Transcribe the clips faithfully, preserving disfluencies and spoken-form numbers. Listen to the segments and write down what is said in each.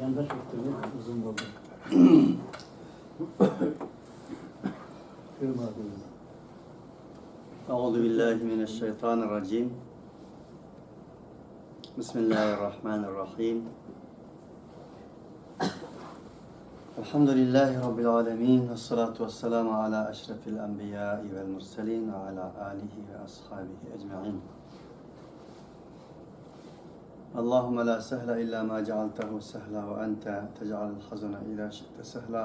يانداش ئۆتكىنى ئۇزۇن بولدى. أعوذ بالله من الشيطان الرجيم. بسم الله الرحمن الرحيم. الحمد لله رب العالمين، والصلاة والسلام على أشرف الأنبياء والمرسلين وعلى آله وأصحابه أجمعين. اللهم لا سهل إلا ما جعلته سهلا وأنت تجعل الحزن إذا شئت سهلا.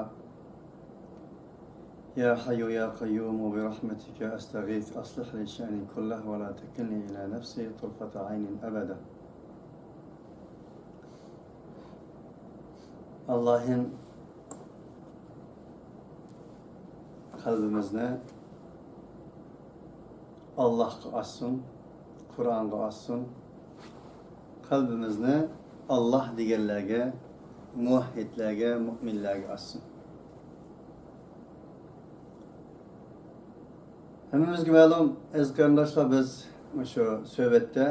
يا حي يا قيوم برحمتك أستغيث أصلح لي شأني كله ولا تكلني إلى نفسي طرفة عين أبدا. ئاللاھىم قەلبىمىزنى ئاللاھقا ئاچسۇن، قۇرئانغا ئاچسۇن. قەلبىمىزنى ئاللاھ دېگەنلەرگە، مۇۋەھھىدلەرگە، مۇئمىنلەرگە ئاچسۇن. ھەممىمىزگە مەلۇم، ئەزىز قېرىنداشلار، بىز مۇشۇ سۆھبەتتە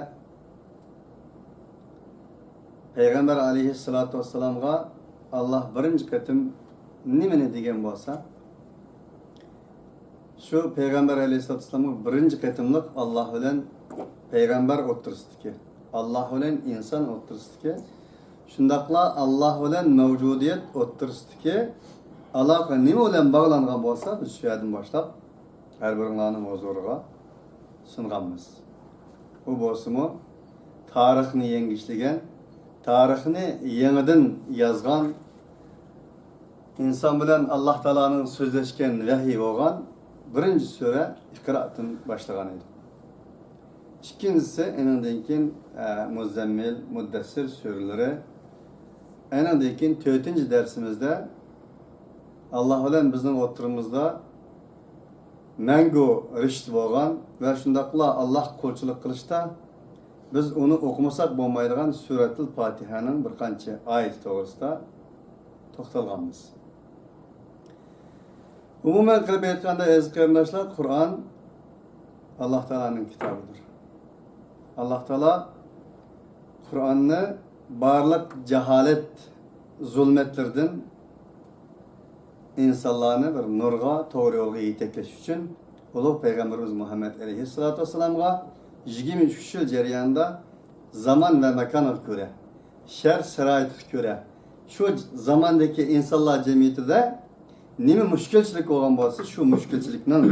پەيغەمبەر ئەلەيھىسسالاتۇ ۋەسسالامغا ئاللاھ بىرىنچى قېتىم نېمىنى دېگەن بولسا، شۇ پەيغەمبەر ئەلەيھىسسالاتۇ ۋەسسالامغا بىرىنچى قېتىملىق ئاللاھ بىلەن پەيغەمبەر ئوتتۇرىسىدىكى، ئاللاھ بىلەن ئىنسان ئوتتۇرىسىدىكى، شۇنداقلا ئاللاھ بىلەن مەۋجۇدىيەت ئوتتۇرىسىدىكى ئالاقە نېمە بىلەن باغلانغان بولسا، بىز شۇ يەردىن باشلاپ ھەر بىرىڭلارنىڭ ھۇزۇرىغا سۇنغانمىز. ئۇ بولسىمۇ تارىخنى يەڭگۈشلىگەن، تارىخنى يېڭىدىن يازغان، ئىنسان بىلەن ئاللاھ تائالانىڭ سۆزلەشكەن ۋەھىي بولغان بىرىنچى سۈرە ئىقرادىن باشلىغان ئىدۇق. ئىككىنچىسى، ئېنىڭدىن كېيىن، ئە، مۇززەممىل، مۇددەسسىر سۈرىلىرى. ئېنىڭدىن كېيىن تۆتىنچى دەرسىمىزدە ئاللاھ بىلەن بىزنىڭ ئوتتۇرىمىزدا مەڭگۈ رىشتە بولغان ۋە شۇنداقلا ئاللاھقا قۇلچىلىق قىلىشتا بىز ئۇنى ئوقۇمىساق بولمايدىغان سۈرەتۇل پاتىھەنىڭ بىر قانچە ئايىتى توغرىسىدا توختالغانمىز. ئومۇمەن قىلىپ ئېيتقاندا، ئەزىز قېرىنداشلار، قۇرئان ئاللاھ تائالانىڭ كىتابىدۇر. ئاللاھ تائالا قۇرئاننى بارلىق جاھالەت زۇلمەتلىرىدىن ئىنسانلارنى بىر نۇرغا، توغرا يولغا يېتەكلەش ئۈچۈن ئۇلۇغ پەيغەمبىرىمىز مۇھەممەد ئەلەيھىسسالاتۇ ۋەسسالامغا يىگىرمە ئۈچ يىل جەريانىدا زامان ۋە ماكانغا كۆرە، شەرت-شارائىتقا كۆرە، شۇ زاماندىكى ئىنسانلار جەمئىيىتىدە نېمە مۈشكۈلچىلىك بولغان بولسا، شۇ مۈشكۈلچىلىكنىڭ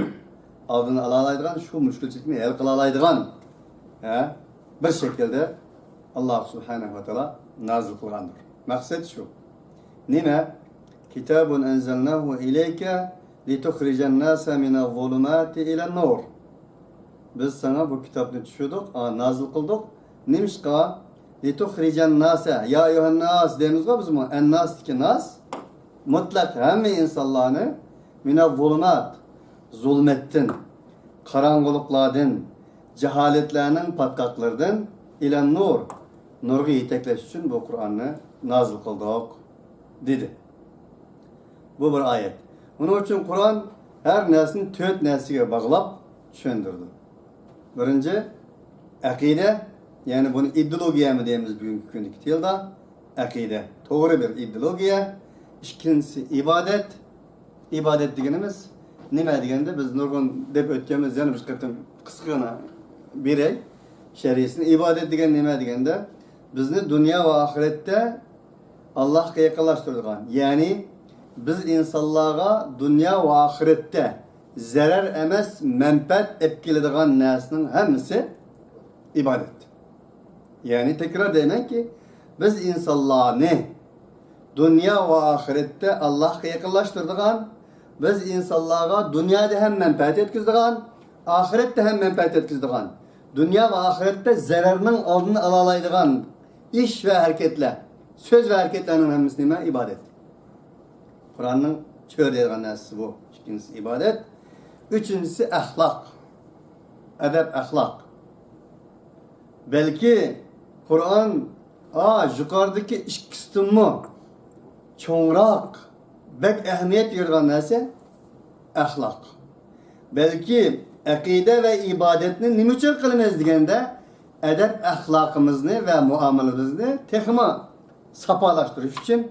ئالدىنى ئالالايدىغان، شۇ مۈشكۈلچىلىكنى ھەل قىلالايدىغان، ھە، بىر شەكىلدە ئاللاھ سۇبھانەھۇ ۋە تائالا نازىل قىلغاندۇر. مەقسەت شۇ. نېمە؟ كىتابۇن ئەنزەلناھۇ ئىلەيكە لىتۇخرىجەن ناسە مىنەز زۇلۇماتى ئىلەن نۇر. بىز ساڭا بۇ كىتابنى چۈشۈردۇق، ئا، نازىل قىلدۇق. نېمىشقا؟ لىتۇخرىجەن ناسە، يا ئەييۇھەن ناس دەيمىزغۇ بىزمۇ، ئەن ناستىكى ناس، مۇتلەق ھەممە ئىنسانلارنى، مىنەز زۇلۇمات، زۇلمەتتىن، قاراڭغۇلۇقلاردىن، جاھالەتلەرنىڭ پاتقاقلىرىدىن، ئىلەن نۇر، نۇرغا يېتەكلەش ئۈچۈن بۇ قۇرئاننى نازىل قىلدۇق، دېدى. بۇ بىر ئايەت. ئۇنىڭ ئۈچۈن قۇرئان ھەر نەرسىنى تۆت نەرسىگە باغلاپ چۈشەندۈرىدۇ. بىرىنچى، ئەقىدە، يەنى بۇنى ئىدېئولوگىيەمۇ دەيمىز بۈگۈنكى كۈندىكى تىلدا. ئەقىدە، توغرا بىر ئىدېئولوگىيە. ئىككىنچىسى، ئىبادەت. ئىبادەت دېگىنىمىز نېمە دېگەندە، بىز نۇرغۇن دەپ ئۆتكەنمىز، يەنە بىر قېتىم قىسقىغىنە بېرەي شەرھىسىنى. ئىبادەت دېگەن نېمە دېگەندە، بىزنى دۇنيا ۋە ئاخىرەتتە ئاللاھقا يېقىنلاشتۇرىدىغان، يەنى بىز ئىنسانلارغا دۇنيا ۋە ئاخىرەتتە زەرەر ئەمەس، مەنپەئەت ئېلىپ كېلىدىغان نەرسىنىڭ ھەممىسى ئىبادەت. يەنى تەكرار دەيمەنكى، بىز ئىنسانلارنى دۇنيا ۋە ئاخىرەتتە ئاللاھقا يېقىنلاشتۇرىدىغان، بىز ئىنسانلارغا دۇنيادا ھەم مەنپەئەت يەتكۈزىدىغان، ئاخىرەتتە ھەم مەنپەئەت يەتكۈزىدىغان، دۇنيا ۋە ئاخىرەتتە زەرەرنىڭ ئالدىنى ئالالايدىغان ئىش ۋە ھەرىكەتلەر، سۆز ۋە ھەرىكەتلەرنىڭ ھەممىسى نېمە؟ ئىبادەت. قۇرئاننىڭ چۆرىدەيدىغان نەرسىسى بۇ. ئىككىنچىسى ئىبادەت، ئۈچىنچىسى ئەخلاق، ئەدەپ، ئەخلاق. بەلكى قۇرئان، ئا، يۇقىرىدىكى ئىككىسىدىنمۇ چوڭراق، بەك ئەھمىيەت بېرىدىغان نەرسە ئەخلاق. بەلكى ئەقىدە ۋە ئىبادەتنى نېمە ئۈچۈن قىلىمىز دېگەندە، ئەدەپ-ئەخلاقىمىزنى ۋە مۇئامىلىمىزنى تېخىمۇ ساپالاشتۇرۇش ئۈچۈن،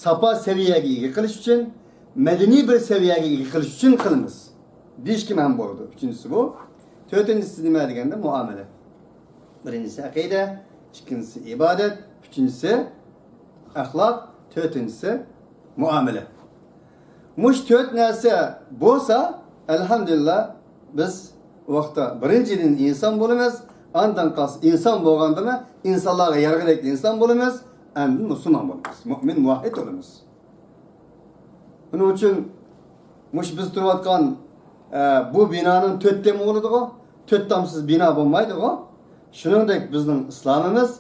ساپا سەۋىيەگە ئىگە قىلىش ئۈچۈن، مەدەنىي بىر سەۋىيەگە ئىگە قىلىش ئۈچۈن قىلىمىز دېيىشكىمۇ ھەم بولىدۇ. ئۈچىنچىسى بۇ. تۆتىنچىسى نېمە دېگەندە، مۇئامىلە. بىرىنچىسى ئەقىدە، ئىككىنچىسى ئىبادەت، ئۈچىنچىسى ئەخلاق، تۆتىنچىسى مۇئامىلە. مۇشۇ تۆت نەرسە بولسا، ئەلھەمدۇلىللا، بىز ئۇ ۋاقىتتا بىرىنچىدىن ئىنسان بولىمىز، ئاندىن قالسا ئىنسان بولغاندىمۇ ئىنسانلارغا يارىغۇدەك ئىنسان بولىمىز، ئاندىن مۇسۇلمان بولىمىز، مۇئمىن، مۇۋەھھىد بولىمىز. ئۇنىڭ ئۈچۈن مۇشۇ بىز تۇرۇۋاتقان، ئە، بۇ بىنانىڭ تۆت تېمى بولىدىغۇ، تۆت تامسىز بىنا بولمايدىغۇ. شۇنىڭدەك بىزنىڭ ئىسلامىمىز،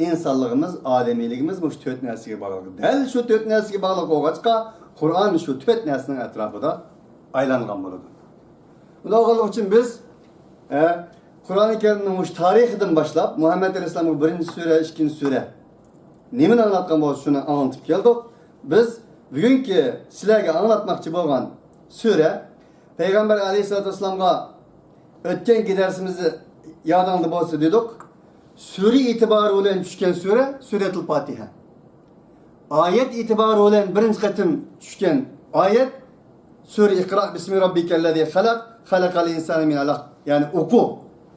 ئىنسانلىقىمىز، ئادەمىيلىكىمىز مۇشۇ تۆت نەرسىگە باغلىق. دەل شۇ تۆت نەرسىگە باغلىق بولغاچقا، قۇرئان شۇ تۆت نەرسىنىڭ ئەتراپىدا ئايلانغان بولىدۇ. بۇنداق بولغانلىقى ئۈچۈن بىز، ئە، قۇرئانى كەرىمنىڭ مۇشۇ تارىخىدىن باشلاپ، مۇھەممەد ئەلەيھىسسالامغا بىرىنچى سۈرە، ئىككىنچى سۈرە نېمىنى ئاڭلاتقان بولسا، شۇنى ئاڭلىتىپ كەلدۇق. بىز بۈگۈنكى سىلەرگە ئاڭلاتماقچى بولغان سۈرە، پەيغەمبەر ئەلەيھىسسالاتۇ ۋەسسالامغا ئۆتكەنكى دەرسىمىزدە يادىڭلاردا بولسا دېدۇق، سۈرە ئېتىبارى بىلەن چۈشكەن سۈرە سۈرەتۇل پاتىھە. ئايەت ئېتىبارى بىلەن بىرىنچى قېتىم چۈشكەن ئايەت سۈرە ئىقرا بىسمى رەببىكەللەزى خەلەق، خەلەقەل ئىنسانە مىن ئەلەق، يەنى ئوقۇ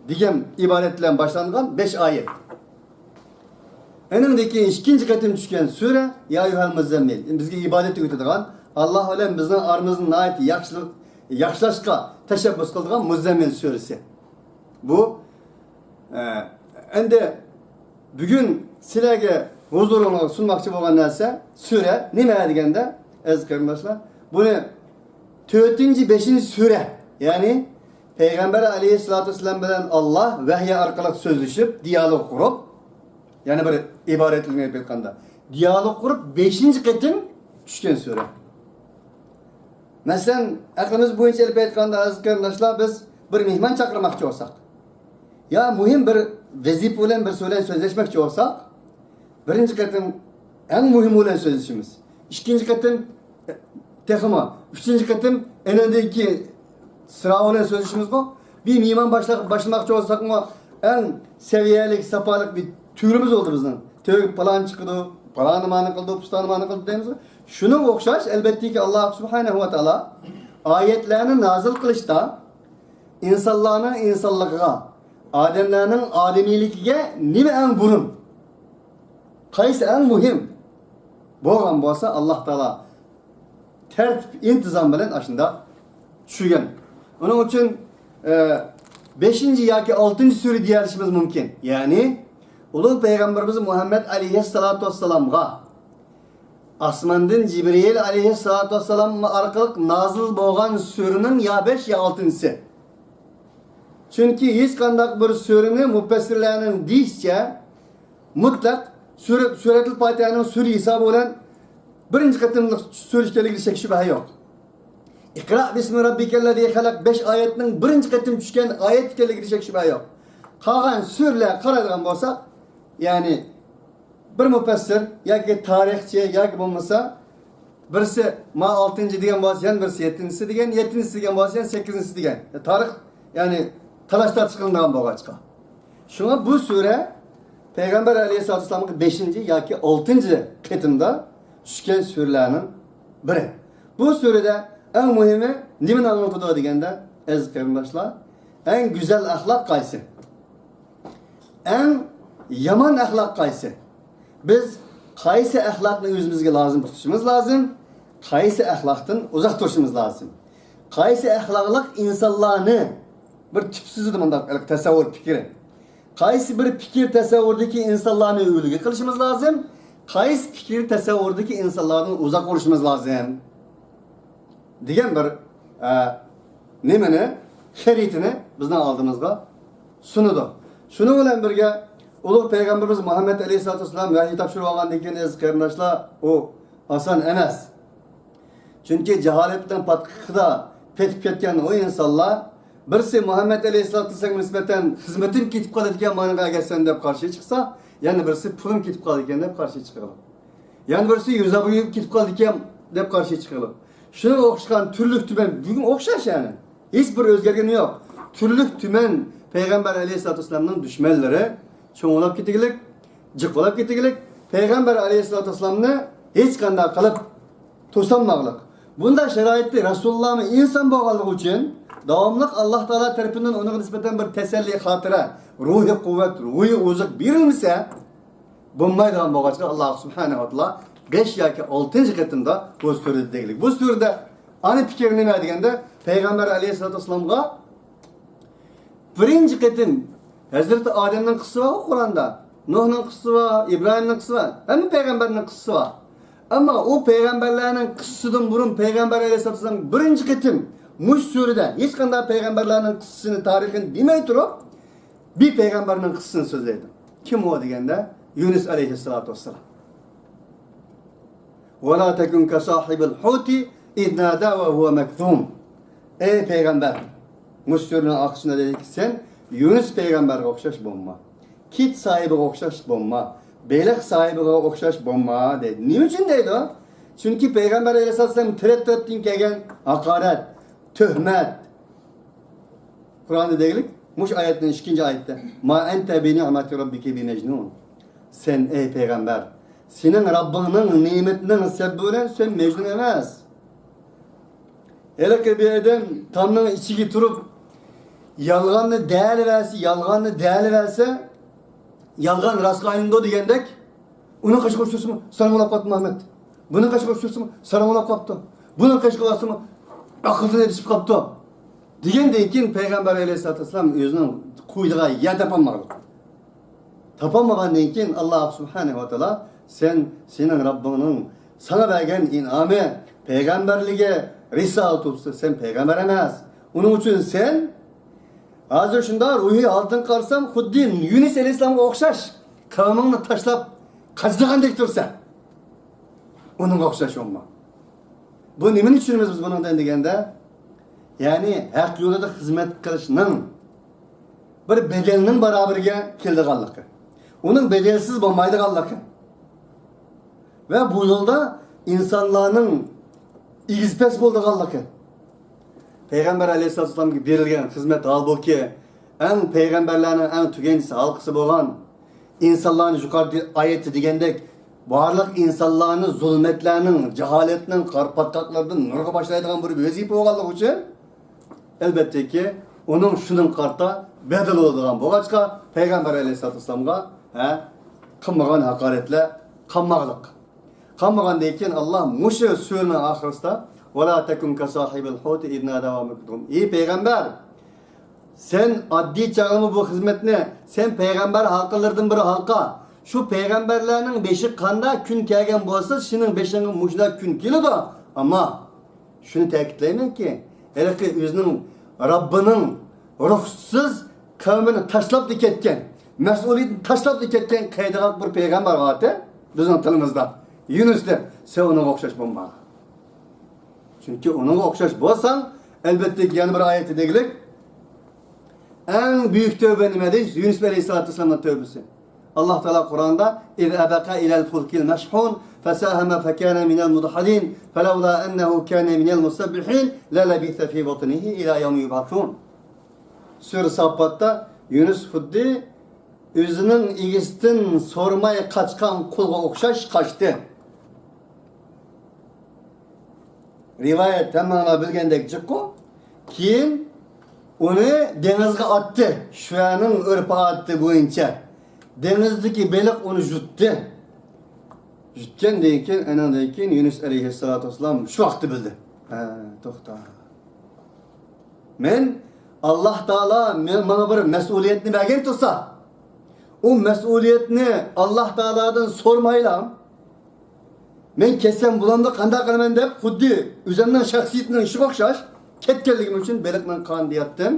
دېگەن ئىبارەت بىلەن باشلانغان بەش ئايەت. ئېنىڭدىن كېيىن ئىككىنچى قېتىم چۈشكەن سۈرە يا ئەييۇھەل مۇززەممىل، بىزگە ئىبادەت ئۆگىتىدىغان، ئاللا بىلەن بىزنىڭ ئارىمىزنى ناھايىتى ياخشىلىق، ياخشىلاشقا تەشەببۇس قىلىدىغان مۇززەممىل سۈرىسى. بۇ، ئە، ئەندى بۈگۈن سىلەرگە ھۇزۇرۇڭلارغا سۇنماقچى بولغان نەرسە، سۈرە نېمە دېگەندە، ئەزىز قېرىنداشلار، بۇنى تۆتىنچى، بەشىنچى سۈرە، يەنى پەيغەمبەر ئەلەيھىسسالاتۇ ۋەسسالام بىلەن ئاللا ۋەھىي ئارقىلىق سۆزلىشىپ، دىيالوگ قۇرۇپ، يەنە بىر ئىبارەت بىلەن ئېيتقاندا، دىيالوگ قۇرۇپ بەشىنچى قېتىم چۈشكەن سۈرە. مەسىلەن، ئەقلىمىز بويىچە ئېلىپ ئېيتقاندا، ئەزىز قېرىنداشلار، بىز بىر مېھمان چاقىرماقچى بولساق، يا مۇھىم بىر ۋەزىپە بىلەن بىرسى بىلەن سۆزلەشمەكچى بولساق، بىرىنچى قېتىم ئەڭ مۇھىمى بىلەن سۆزلىشىمىز. ئىككىنچى قېتىم، ئە، تېخىمۇ، ئۈچىنچى قېتىم ئېنىڭدىكى سىراۋ بىلەن سۆزلىشىمىزغۇ. بىر مېھمان باشلا-، باشلىماقچى بولساقمۇ، ئەڭ سەۋىيەلىك، ساپالىق بىر تۈرىمىز بولدى بىزنىڭ. تۆگە پالان چىقىدۇ، پالانى مانا قىلدى، پۇستانى مانا قىلدى دەيمىزغۇ. شۇنىڭغا ئوخشاش، ئەلۋەتتىكى، ئاللا سۇبھانەھۇ ۋە تائالا ئايەتلەرنى نازىل قىلىشتا ئىنسانلارنىڭ ئىنسانلىقىغا، ئادەملەرنىڭ ئادەمىيلىكىگە نېمە ئەڭ بۇرۇن؟ قايسى ئەڭ مۇھىم؟ بولغان بولسا، ئاللا تائالا تەرتىپ، ئىنتىزام بىلەن ئاشۇنداق چۈشۈرگەن. ئۇنىڭ ئۈچۈن، ئە، بەشىنچى ياكى ئالتىنچى سۈرە دېيەلىشىمىز مۇمكىن. يەنى، ئۇلۇغ پەيغەمبىرىمىز مۇھەممەد ئەلەيھىسسالاتۇ ۋەسسالامغا ئاسماندىن جىبرىئىل ئەلەيھىسسالاتۇ ۋەسسالام ئارقىلىق نازىل بولغان سۈرىنىڭ يا بەش، يا ئالتىنچىسى. چۈنكى ھېچقانداق بىر سۈرىنى مۇپەسسىرلەرنىڭ دېيىشىچە مۇتلەق سۈرە، سۈرەتۇل پاتىھەنىڭ سۈرە ھېسابى بىلەن بىرىنچى قېتىملىق سۈرە ئىكەنلىكىدە شەك شۈبھە يوق. ئىقرا بىسمى رەببىكەللەزى خەلەق بەش ئايەتنىڭ بىرىنچى قېتىم چۈشكەن ئايەت ئىكەنلىكىدە شەك شۈبھە يوق. قالغان سۈرىلەرگە قارايدىغان بولساق، يەنى بىر مۇپەسسىر ياكى تارىخچى ياكى بولمىسا بىرسى ما ئالتىنچى دېگەن بولسا، يەنە بىرسى يەتتىنچىسى دېگەن، يەتتىنچىسى دېگەن بولسا، يەنە سەككىزىنچىسى دېگەن. تارىخ، يەنى تالاش تارتىش قىلىنىدىغان بولغاچقا. شۇڭا بۇ سۈرە پەيغەمبەر ئەلەيھىسسالاتۇ ۋەسسالامغا بەشىنچى ياكى ئالتىنچى قېتىمدا چۈشكەن سۈرىلەرنىڭ بىرى. بۇ سۈرىدە ئەڭ مۇھىمى نېمىنى ئاڭلىتىدۇ دېگەندە، ئەزىز قېرىنداشلار، ئەڭ گۈزەل ئەخلاق قايسى؟ ئەڭ يامان ئەخلاق قايسى؟ بىز قايسى ئەخلاقنى ئۆزىمىزگە لازىم تۇتۇشىمىز لازىم؟ قايسى ئەخلاقتىن ئۇزاق تۇرۇشىمىز لازىم؟ قايسى ئەخلاقلىق ئىنسانلارنى، بىر تۈپسىزىدە مۇنداق تەسەۋۋۇر پىكرى، قايسى بىر پىكىر تەسەۋۋۇردىكى ئىنسانلارنى ئۈلگە قىلىشىمىز لازىم؟ قايسى پىكىر تەسەۋۋۇردىكى ئىنسانلاردىن ئۇزاق بولۇشىمىز لازىم؟ دېگەن بىر، ئە، نېمىنى، خەرىتىنى بىزنىڭ ئالدىمىزغا سۇنىدۇ. شۇنىڭ بىلەن بىرگە، ئۇلۇغ پەيغەمبىرىمىز مۇھەممەد ئەلەيھىسسالاتۇ ۋەسسالام ۋەھىي تاپشۇرۇپ ئالغاندىن كېيىن، ئەزىز قېرىنداشلار، ئۇ ئاسان ئەمەس. چۈنكى جاھالەتنىڭ پاتقىقىدا پېتىپ كەتكەن ئۇ ئىنسانلار، بىرسى مۇھەممەد ئەلەيھىسسالاتۇ ۋەسسالامغا نىسبەتەن خىزمىتىم كېتىپ قالىدىكەن، مانىڭغا ئەگەرسەن دەپ قارشى چىقسا، يەنە بىرسى پۇلۇم كېتىپ قالىدىكەن دەپ قارشى چىقىدۇ. يەنە بىرسى يۈزى بويى كېتىپ قالىدىكەن دەپ قارشى چىقىدۇ. شۇنىڭغا ئوخشىغان تۈرلۈك تۈمەن بۈگۈن ئوخشاش يەنى. ھېچ بىر ئۆزگەرگىنى يوق. تۈرلۈك تۈمەن پەيغەمبەر ئەلەيھىسسالاتۇ ۋەسسالامنىڭ دۈشمەنلىرى چوڭلاپ كېتىگلىك، جىققىلاپ كېتىگلىك، پەيغەمبەر ئەلەيھىسسالاتۇ ۋەسسالامنى ھېچقانداق قىلىپ توسالماغلىق. بۇنداق شارائىتتا رەسۇلۇللاھمۇ ئىنسان بولغانلىقى ئۈچۈن داۋاملىق ئاللاھ تائالا تەرىپىدىن ئۇنىڭغا نىسبەتەن بىر تەسەللى خاتىرە، روھىي قۇۋۋەت، روھىي ئوزۇق بېرىلمىسە، بولمايدىغان بولغاچقا، ئاللاھ سۇبھانەھۇ ۋە تائالا بەش ياكى ئالتىنچى قېتىمدا بۇ سۈرىدە دېگىلىك. بۇ سۈرىدە ئانا پىكىر نېمە دېگەندە، پەيغەمبەر ئەلەيھىسسالاتۇ ۋەسسالامغا بىرىنچى قېتىم ھەزرىتى ئادەمنىڭ قىسسىسى بار قۇرئاندا، نۇھنىڭ قىسسىسى بار، ئىبراھىمنىڭ قىسسىسى بار، ھەممە پەيغەمبەرنىڭ قىسسىسى بار. ئەمما ئۇ پەيغەمبەرلەرنىڭ قىسسىسىدىن بۇرۇن پەيغەمبەر ئەلەيھىسسالاتۇ ۋەسسالام بىرىنچى قېتىم مۇشۇ سۈرىدە ھېچقانداق پەيغەمبەرلەرنىڭ قىسسىسىنى، تارىخىنى دېمەي تۇرۇپ، بىر پەيغەمبەرنىڭ قىسسىسىنى سۆزلەيدۇ. كىم ئۇ دېگەندە، يۇنۇس ئەلەيھىسسالاتۇ ۋەسسالام. «ولا تكن كصاحب الحوت إذ نادى وهو مكظوم». ئەي پەيغەمبەر، مۇشۇ سۈرىنىڭ ئاخىرىسىدا دېدىكى، سەن يۇنۇس پەيغەمبەرگە ئوخشاش بولما. كىت ساھىبىغا ئوخشاش بولما. بېلىق ساھىبىغا ئوخشاش بولما، دەيدۇ. نېمە ئۈچۈن دەيدۇ؟ چۈنكى پەيغەمبەر ئەلەيھىسسالام تەرەپ تەرەپتىن كەلگەن ھاقارەت، تۆھمەت، قۇرئاندا دېگۈلۈك، مۇشۇ ئايەتنىڭ ئىككىنچى ئايىتىدە، «ما أنت بنعمة ربك بمجنون». سەن، ئەي پەيغەمبەر، سېنىڭ رەببىڭنىڭ نېمىتىنىڭ سەۋەبى بىلەن سەن مەجنۇن ئەمەس. ھېلىقى بىر ئادەم تامنىڭ ئىچىگە تۇرۇپ، يالغاننى دېيەلىۋەرسە، يالغاننى دېيەلىۋەرسە، يالغان راستقا ئايلىنىدۇ دېگەندەك، ئۇنىڭ قېشىغا ئۇچرىسىمۇ، ساراڭلاپ قاپتۇ مۇھەممەد. بۇنىڭ قېشىغا ئۇچرىسىمۇ، ساراڭلاپ قاپتۇ. بۇنىڭ قېشىغا بارسىمۇ، ئەقىلدىن ئېدىشىپ قاپتۇ. دېگەندىن كېيىن پەيغەمبەر ئەلەيھىسسالاتۇ ۋەسسالام ئۆزىنىڭ قويىدىغان يەر تاپالمىغان. تاپالمىغاندىن كېيىن ئاللاھ سۇبھانەھۇ ۋە تائالا، سەن، سېنىڭ رەببىڭنىڭ ساڭا بەرگەن ئىنئامى، پەيغەمبەرلىكى، رىسالىتى تۇرسا، سەن پەيغەمبەر ئەمەس. ئۇنىڭ ئۈچۈن سەن ھازىر شۇنداق روھىي ھالىتىڭگە قارىسام، خۇددى يۇنۇس ئەلەيھىسسالامغا ئوخشاش، قەۋمىڭنى تاشلاپ قاچىدىغاندەك تۇرسەن. ئۇنىڭغا ئوخشاش بولما. بۇ نېمىنى چۈشىنىمىز بىز بۇنىڭدىن دېگەندە، يەنى ھەق يولىدا خىزمەت قىلىشنىڭ بىر بەدەلنىڭ باراۋىرىگە كېلىدىغانلىقى، ئۇنىڭ بەدەلسىز بولمايدىغانلىقى ۋە بۇ يولدا ئىنسانلارنىڭ ئېگىز-پەس بولىدىغانلىقى. پەيغەمبەر ئەلەيھىسسالاتۇ ۋەسسالامغا بېرىلگەن خىزمەت، ھالبۇكى، ئەڭ پەيغەمبەرلەرنىڭ ئەڭ تۆگەنچىسى ھالقىسى بولغان، ئىنسانلارنى يۇقىرىدا ئايەتتە دېگەندەك، بارلىق ئىنسانلارنى زۇلمەتلەرنىڭ، جاھالەتنىڭ قارا پاتقاقلىرىدىن نۇرغا باشلايدىغان بىر ۋەزىپە بولغانلىقى ئۈچۈن، ئەلۋەتتىكى، ئۇنىڭ شۇنىڭغا قارىتا بەدىلى بولىدىغان بولغاچقا، پەيغەمبەر ئەلەيھىسسالاتۇ ۋەسسالامغا، ھە، قىلمىغان ھاقارەتلەر قالماغلىق. قالمىغاندىن كېيىن، ئاللاھ مۇشۇ سۈرىنىڭ ئاخىرىسىدا، «ولا تكن كصاحب الحوت إذ نادى وهو مكظوم». ئى پەيغەمبەر، سەن ئاددىي چاغلىما بۇ خىزمەتنى، سەن پەيغەمبەر ھالقىلىرىدىن بىر ھالقا. شۇ پەيغەمبەرلەرنىڭ بېشىغا قانداق كۈن كەلگەن بولسا، سېنىڭ بېشىڭغا مۇشۇنداق كۈن كېلىدۇ. ئەمما شۇنى تەكىتلەيمەنكى، ھېلىقى ئۆزىنىڭ رەببىنىڭ رۇخسىتىسىز قەۋمىنى تاشلاپلا كەتكەن، مەسئۇلىيىتىنى تاشلاپلا كەتكەن قەيدىغاق بىر پەيغەمبەر بارتى، بىزنىڭ تىلىمىزدا يۇنۇس دەپ، سەن ئۇنىڭغا ئوخشاش بولما. چۈنكى ئۇنىڭغا ئوخشاش بولساڭ، ئەلۋەتتە يەنە بىر ئايەتتە دېگۈلۈك، ئەڭ بۈيۈك تەۋبە نېمە دەيسىز؟ يۇنۇس ئەلەيھىسسالاتۇ ۋەسسالامنىڭ تەۋبىسى. ئاللاھ تائالا قۇرئاندا، «إذ أبق إلى الفلك المشحون فساهم فكان من المدحضين فلولا أنه كان من المسبحين للبث في بطنه إلى يوم يبعثون». سۈرە ساففاتتا يۇنۇس خۇددى ئۆزىنىڭ ئىگىسىدىن سورىماي قاچقان قۇلغا ئوخشاش قاچتى. رىۋايەت ھەممىڭلار بىلگەندەك جىققۇ. كېيىن ئۇنى دېڭىزغا ئاتتى. شۇنىڭ ئۆرپ-ئادىتى بويىچە دېڭىزدىكى بېلىق ئۇنى يۇتتى. يۇتقاندىن كېيىن، ئاندىن كېيىن يۇنۇس ئەلەيھىسسالاتۇ ۋەسسالام شۇ ۋاقىتتا بىلدى. ھە، توختا. مەن، ئاللاھ تائالا مەن، ماڭا بىر مەسئۇلىيەتنى بەرگەن تۇرسا، ئۇ مەسئۇلىيەتنى ئاللاھ تائالادىن سورىمايلا، مەن كەتسەم بولامدۇ، قانداق قىلىمەن دەپ، خۇددى ئۆزۈمنىڭ شەخسىيىتىنىڭ ئىشىغا ئوخشاش كەتكەنلىكىم ئۈچۈن بېلىقنىڭ قارنىدا ياتتىم.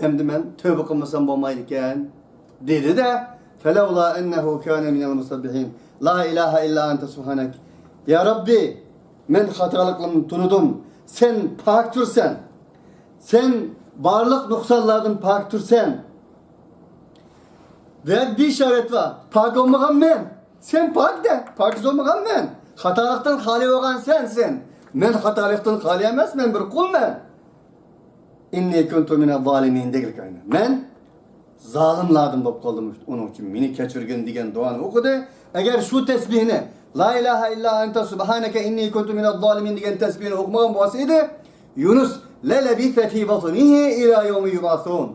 ئەمدى مەن تەۋبە قىلمىسام بولمايدىكەن، دېدى-دە، فلولا أنه كان من المسبحين لا إله إلا أنت سبحانك. يا رەببى، مەن خاتالىقلىرىمنى تونۇدۇم. سەن پاك تۇرسەن. سەن بارلىق نۇقسانلاردىن پاك تۇرسەن. بىر بىشارەت بار. پاك بولمىغان مەن. سەن پاك دە، پاكىز بولمىغان مەن. خاتالىقتىن خالىي بولغان سەن، سەن. مەن خاتالىقتىن خالىي ئەمەس، مەن بىر قۇل مەن. «ئىننى كۇنتۇ مىنەز زالىمىن» دېگىلىك ئاينى. مەن زالىملاردىن بولۇپ قالدىم، ئۇنىڭ ئۈچۈن مېنى كەچۈرگىن دېگەن دۇئانى ئوقۇدى. ئەگەر شۇ تەسبىھنى، «لا ئىلاھە ئىللا ئەنتە سۇبھانەكە ئىننى كۇنتۇ مىنەز زالىمىن» دېگەن تەسبىھنى ئوقۇمىغان بولسا ئىدى، يۇنۇس «لەلەبىسە فى بەتنىھى ئىلا يەۋمى يۇبئەسۇن».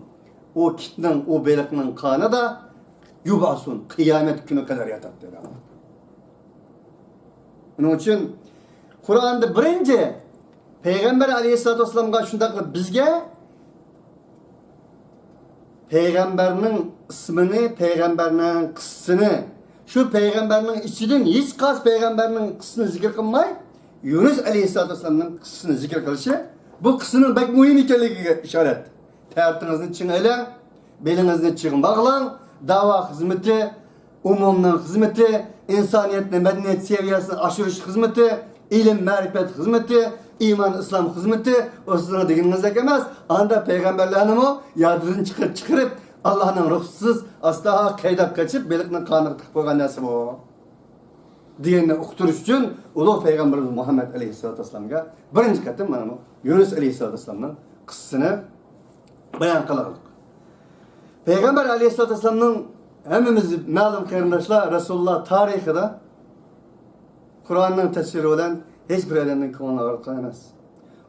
ئۇ كىتنىڭ، ئۇ بېلىقنىڭ قانىدا يۇبئەسۇن، قىيامەت كۈنى قەدەر ياتاتتى. ئۇنىڭ ئۈچۈن قۇرئاندا بىرىنچى پەيغەمبەر ئەلەيھىسسالاتۇ ۋەسسالامغا، شۇنداقلا بىزگە پەيغەمبەرنىڭ ئىسمىنى، پەيغەمبەرنىڭ قىسسىسىنى، شۇ پەيغەمبەرنىڭ ئىچىدىن ھېچقايسى پەيغەمبەرنىڭ قىسسىسىنى زىكىر قىلماي، يۇنۇس ئەلەيھىسسالاتۇ ۋەسسالامنىڭ قىسسىسىنى زىكىر قىلىشى، بۇ قىسسىنىڭ بەك مۇھىم ئىكەنلىكىگە ئىشارەت. تەرىتىڭىزنى چىڭ ئېلىڭ، بېلىڭىزنى چىڭ باغلاڭ، دەۋا خىزمىتى، ئومۇمنىڭ خىزمىتى، ئىنسانىيەتنى، مەدەنىيەت سەۋىيەسىنى ئاشۇرۇش خىزمىتى، ئىلىم، مەرىپەت خىزمىتى، ئىمان، ئىسلام خىزمىتى، ئۇ سىزنىڭ دېگىنىڭىزدەك ئەمەس. ئاندا پەيغەمبەرلەرنىمۇ يادىدىن چىقىرىپ، چىقىرىپ، ئاللانىڭ رۇخسىتىسىز ئاستا قەيداپ قېچىپ، بېلىقنىڭ قانىغا تىقىپ قويغان نەرسە بۇ. دېگەننى ئۇقتۇرۇش ئۈچۈن ئۇلۇغ پەيغەمبىرىمىز مۇھەممەد ئەلەيھىسسالاتۇ ۋەسسالامغا بىرىنچى قېتىم مانا بۇ يۇنۇس ئەلەيھىسسالاتۇ ۋەسسالامنىڭ قىسسىسىنى بايان قىلغانلىق. پەيغەمبەر ئەلەيھىسسالاتۇ ۋەسسالامنىڭ ھەممىمىز مەلۇم قېرىنداشلار، رەسۇلۇللا تارىخىدا قۇرئاننىڭ تەپسىرى بىلەن ھېچ بىر ئادەمنىڭ كۆڭلىنى ئاغرىتقان ئەمەس.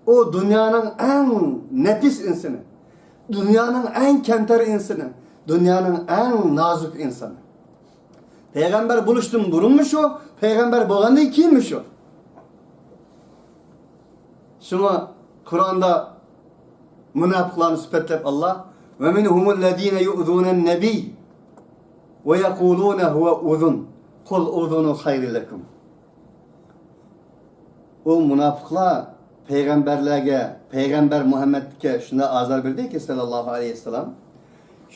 ئۇ دۇنيانىڭ ئەڭ نەپىس ئىنسىنى، دۇنيانىڭ ئەڭ كەمتەر ئىنسىنى، دۇنيانىڭ ئەڭ نازۇك ئىنسىنى. پەيغەمبەر بولۇشتىن بۇرۇنمۇ شۇ، پەيغەمبەر بولغاندىن كېيىنمۇ شۇ. شۇڭا قۇرئاندا مۇناپىقلارنى سۈپەتلەپ ئاللا، «وَمِنْهُمُ الَّذِينَ يُؤْذُونَ النَّبِيَّ وَيَقُولُونَ هُوَ أُذُنٌ قُلْ أُذُنُ خَيْرٍ لَكُمْ». ئۇ مۇناپىقلار پەيغەمبەرلەرگە، پەيغەمبەر مۇھەممەدكە شۇنداق ئازار بېرىدىكى، سەللەللاھۇ ئەلەيھى ۋەسەللەم،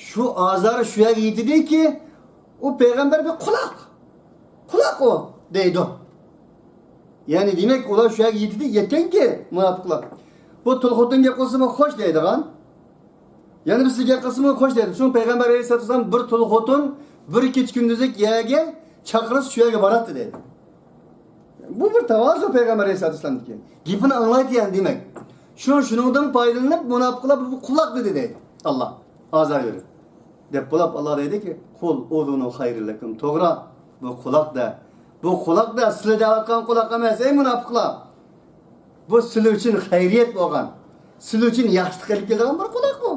شۇ ئازار شۇ يەرگە يېتىدىكى، ئۇ پەيغەمبەر بىر قۇلاق، قۇلاق ئۇ دەيدۇ. يەنى دېمەك، ئۇلار شۇ يەرگە يېتىدى، يەتكەنكى مۇناپىقلار. بۇ تۇل خوتۇن گەپ قىلسىمۇ خوش دەيدىغان. يەنە بىرسى گەپ قىلسىمۇ خوش دەيدۇ. شۇڭا پەيغەمبەر ئەلەيھىسسالاتۇ ۋەسسالام بىر تۇل خوتۇن بىر كېچە كۈندۈزلۈك يەرگە چاقىرسا شۇ يەرگە باراتتى دەيدۇ. بۇ بىر تاۋازۇ پەيغەمبەر ئەلەيھىسسالاتۇ ۋەسسالامدىكى. گېپىنى ئاڭلايتتى يەنە دېمەك. شۇ، شۇنىڭدىن پايدىلىنىپ مۇناپىقلار بۇ قۇلاق دېدى دەيدۇ. ئاللا ئازار بېرىپ. دەپ بولۇپ ئاللا دەيدىكى، قۇل ئۇزۇنۇ خەيرىللەكۇم. توغرا، بۇ قۇلاق دە. بۇ قۇلاق دە، سىلە دەۋاتقان قۇلاق ئەمەس، ئەي مۇناپىقلار. بۇ سىلە ئۈچۈن خەيرىيەت بولغان، سىلە ئۈچۈن ياخشىلىق ئېلىپ كېلىدىغان بىر قۇلاق بۇ.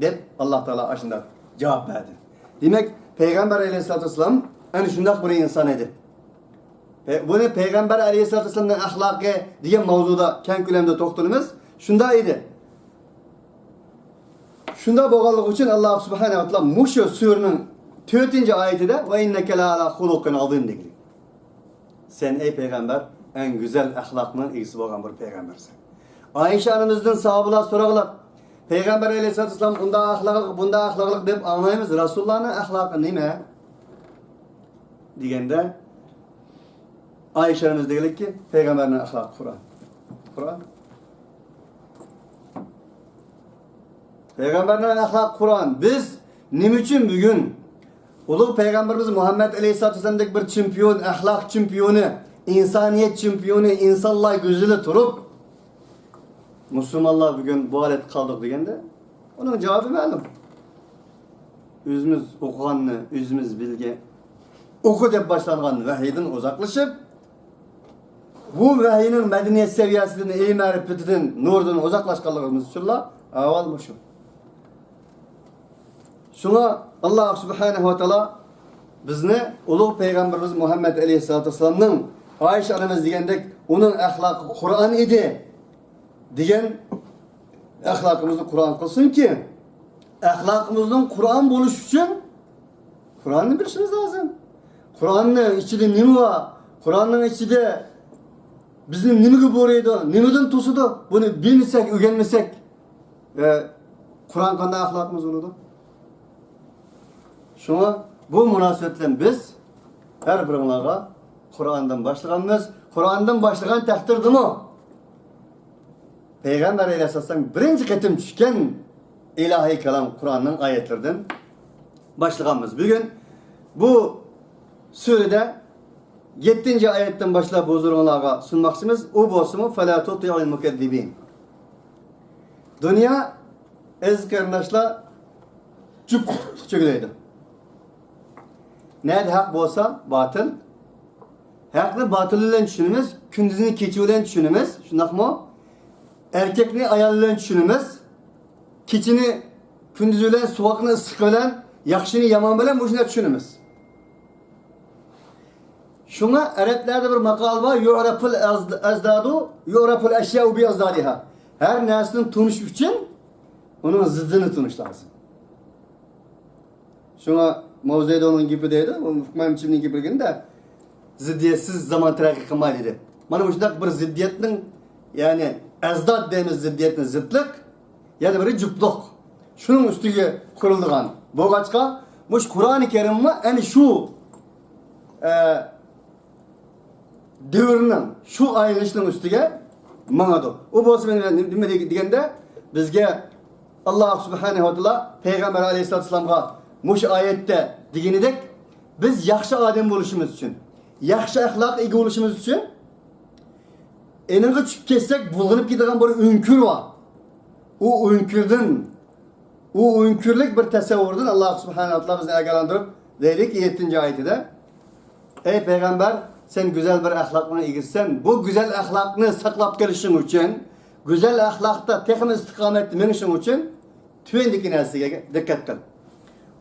دەپ ئاللا تائالا ئاشۇنداق جاۋاب بەردى. دېمەك، پەيغەمبەر ئەلەيھىسسالاتۇ ۋەسسالام ئەنە شۇنداق بىر ئىنسان ئىدى. پەي-، بۇنى پەيغەمبەر ئەلەيھىسسالاتۇ ۋەسسالامنىڭ ئەخلاقى دېگەن ماۋزۇدا كەڭ كۆلەمدە توختىلىمىز. شۇنداق ئىدى. شۇنداق بولغانلىقى ئۈچۈن ئاللا سۇبھانەھۇ ۋە تائالا مۇشۇ سۈرىنىڭ تۆتىنچى ئايىتىدە «ۋە ئىننەكە لەئەلا خۇلۇقىن ئازىم» دېگىلى. سەن، ئەي پەيغەمبەر، ئەڭ گۈزەل ئەخلاقنىڭ ئىگىسى بولغان بىر پەيغەمبەرسەن. ئائىشە ئانىمىزدىن ساھابىلار سورىغانلىق، پەيغەمبەر ئەلەيھىسسالاتۇ ۋەسسالام ئۇنداق ئەخلاقلىق، بۇنداق ئەخلاقلىق دەپ ئاڭلايمىز، رەسۇلۇللانىڭ ئەخلاقى نېمە؟ دېگەندە، ئائىشە ئانىمىز دېگەنلىككى، پەيغەمبەرنىڭ ئەخلاقى قۇرئان. قۇرئان. پەيغەمبەرنىڭ ئەخلاقى قۇرئان. بىز نېمە ئۈچۈن بۈگۈن ئۇلۇغ پەيغەمبىرىمىز مۇھەممەد ئەلەيھىسسالاتۇ ۋەسسالامدەك بىر چېمپىيون، ئەخلاق چېمپىيونى، ئىنسانىيەت چېمپىيونى، ئىنسانلار گۈزىلى تۇرۇپ، مۇسۇلمانلار بۈگۈن بۇ ھالەتتە قالدۇق دېگەندە، ئۇنىڭ جاۋابى مەلۇم. ئۆزىمىز ئوقۇغاننى، ئۆزىمىز بىلگەن، ئوقۇ دەپ باشلانغان ۋەھىيدىن ئۇزاقلىشىپ، بۇ ۋەھىينىڭ مەدەنىيەت سەۋىيەسىدىن، ئىلىم مەرىپىتىدىن، نۇرىدىن ئۇزاقلاشقانلىقىمىز ئۈچۈنلا ئەھۋال مۇشۇ. شۇڭا ئاللا سۇبھانەھۇ ۋە تائالا بىزنى ئۇلۇغ پەيغەمبىرىمىز مۇھەممەد ئەلەيھىسسالاتۇ ۋەسسالامنىڭ، ئائىشە ئانىمىز دېگەندەك، ئۇنىڭ ئەخلاقى قۇرئان ئىدى دېگەن ئەخلاقىمىزنى قۇرئان قىلسۇنكى، ئەخلاقىمىزنىڭ قۇرئان بولۇشى ئۈچۈن قۇرئاننى بىلىشىمىز لازىم. قۇرئاننىڭ ئىچىدە نېمە بار؟ قۇرئاننىڭ ئىچىدە بىزنى نېمىگە بۇيرۇيدۇ؟ نېمىدىن توسىدۇ؟ بۇنى بىلمىسەك، ئۆگەنمىسەك، ئە، قۇرئان قانداق ئەخلاقىمىز بولىدۇ؟ شۇڭا بۇ مۇناسىۋەت بىلەن بىز ھەر بىرىڭلارغا قۇرئاندىن باشلىغانمىز. قۇرئاندىن باشلىغان تەقدىردىمۇ پەيغەمبەر ئەلەيھىسسالام بىرىنچى قېتىم چۈشكەن ئىلاھىي كالام قۇرئاننىڭ ئايەتلىرىدىن باشلىغانمىز. بۈگۈن بۇ سۈرىدە يەتتىنچى ئايەتتىن باشلاپ ھۇزۇرۇڭلارغا سۇنماقچىمىز. ئۇ بولسىمۇ، فەلا تۇتىئىل مۇكەززىبىن. دۇنيا، ئەزىز قېرىنداشلار، جۈپ قۇتۇقلۇق چۆگىلەيدۇ. نەدە ھەق بولسا باتىل. ھەقنى باتىل بىلەن چۈشىنىمىز، كۈندۈزنى كېچە بىلەن چۈشىنىمىز، شۇنداقمۇ؟ ئەركەكنى ئايال بىلەن چۈشىنىمىز، كېچىنى كۈندۈز بىلەن، سوغۇقنى ئىسسىق بىلەن، ياخشىنى يامان بىلەن مۇشۇنداق چۈشىنىمىز. شۇڭا ئەرەبلەردە بىر ماقال بار، يۇئرەپۇل ئەزدادۇ، يۇئرەپۇل ئەشياءۇ بىئەزدادىھا. ھەر نەرسىنى تونۇش ئۈچۈن ئۇنىڭ زىددىنى تونۇش لازىم. شۇڭا ماۋزېدۇڭنىڭ گېپى دەيدۇ، ئۇ مۇقىمەمچىنىڭ گېپى دېگەندە، زىددىيەتسىز زامان تەرەققىي قىلمايدۇ دېدى. مانا مۇشۇنداق بىر زىددىيەتنىڭ، يەنى ئەزداد دەيمىز زىددىيەتنى، زىتلىق، يەنە بىرى جۈپلۇق. شۇنىڭ ئۈستىگە قۇرۇلىدىغان بولغاچقا، مۇشۇ قۇرئانى كەرىممۇ ئەنە شۇ، ئە، دەۋرنىڭ، شۇ ئايلىنىشنىڭ ئۈستىگە ماڭىدۇ. ئۇ بولسا مەن نېمە دېگەندە، بىزگە ئاللا سۇبھانەھۇ ۋە تائالا پەيغەمبەر ئەلەيھىسسالاتۇ ۋەسسالامغا مۇشۇ ئايەتتە دېگىنىدەك، بىز ياخشى ئادەم بولۇشىمىز ئۈچۈن، ياخشى ئەخلاققا ئىگە بولۇشىمىز ئۈچۈن، ئېنىڭغا چۈشۈپ كەتسەك بۇلغىنىپ كېتىدىغان بىر ئۆڭكۈر بار. ئۇ ئۆڭكۈردىن، ئۇ ئۆڭكۈرلۈك بىر تەسەۋۋۇردىن ئاللا سۇبھانەھۇ ۋە تائالا بىزنى ئاگاھلاندۇرۇپ، دەيدىكى يەتتىنچى ئايىتىدە، ئەي پەيغەمبەر، سەن گۈزەل بىر ئەخلاقنىڭ ئىگىسىسەن. بۇ گۈزەل ئەخلاقنى ساقلاپ قېلىشىڭ ئۈچۈن، گۈزەل ئەخلاقتا تېخىمۇ ئىستىقامەتتە مېڭىشىڭ ئۈچۈن تۆۋەندىكى نەرسىگە دىققەت قىل.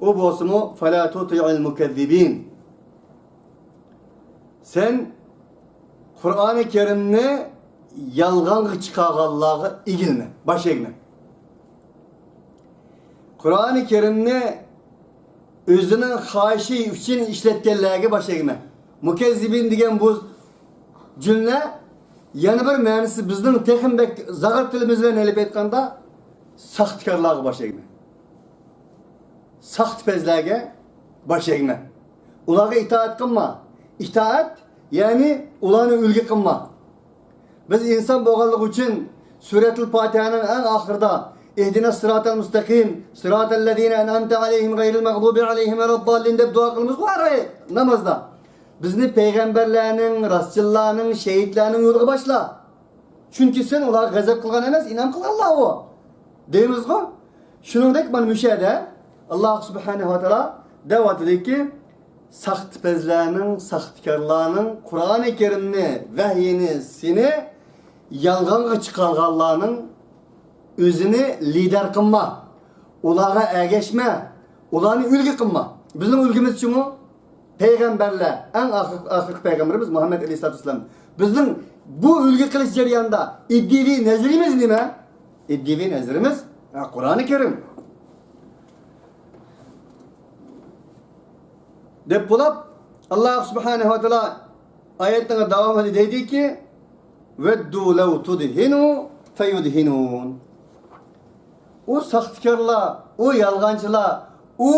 ئۇ بولسىمۇ، فلا تطع المكذبين. سەن قۇرئانى كەرىمنى يالغانغا چىقارغانلارغا ئېگىلمە، باش ئەگمە. قۇرئانى كەرىمنى ئۆزىنىڭ خاھىشى ئۈچۈن ئىشلەتكەنلەرگە باش ئەگمە. مۇكەززىبىن دېگەن بۇ جۈملە يەنە بىر مەنىسى، بىزنىڭ تېخىمۇ بەك زاغرا تىلىمىز بىلەن ئېلىپ ئېيتقاندا، ساختىكارلارغا باش ئەگمە. ساختىپەزلەرگە باش ئەگمە. ئۇلارغا ئىتائەت قىلما. ئىتائەت، يەنى ئۇلارنى ئۈلگە قىلما. بىز ئىنسان بولغانلىقى ئۈچۈن سۈرەتۇل پاتىھەنىڭ ئەڭ ئاخىرىدا، اهدنا الصراط المستقيم، صراط الذين أنعمت عليهم غير المغضوب عليهم ولا الضالين دەپ دۇئا قىلىمىزغۇ ھەر نامازدا. بىزنى پەيغەمبەرلەرنىڭ، راستچىللارنىڭ، شېھىتلەرنىڭ يولىغا باشلا. چۈنكى سەن ئۇلارغا غەزەپ قىلغان ئەمەس، ئىنئام قىلغان ئاللاھۇ، دەيمىزغۇ. شۇنىڭدەك مانا مۇشۇ يەردە ئاللاھ سۇبھانەھۇ ۋە تائالا دەۋاتىدۇكى، ساختىپەزلەرنىڭ، ساختىكارلارنىڭ، قۇرئانى كەرىمنى، ۋەھيىنى، سېنى يالغانغا چىقارغانلارنىڭ ئۆزىنى لىدەر قىلما، ئۇلارغا ئەگەشمە، ئۇلارنى ئۈلگە قىلما. بىزنىڭ ئۈلگىمىز چىمۇ؟ پەيغەمبەرلەر، ئەڭ ئاخىر-، ئاخىرقى پەيغەمبىرىمىز مۇھەممەد ئەلەيھىسسالاتۇ ۋەسسالام. بىزنىڭ بۇ ئۈلگە قىلىش جەريانىدا ئىدىيىۋى نەزىرىمىز نېمە؟ ئىدىيىۋى نەزىرىمىز، ھە، قۇرئانى كەرىم. دەپ بولۇپ، ئاللاھ سۇبھانەھۇ ۋە تائالا ئايەتنىڭ داۋامىدا دەيدىكى، ودوا لو تدهن فيدهنون. ئۇ ساختىكارلار، ئۇ يالغانچىلار، ئۇ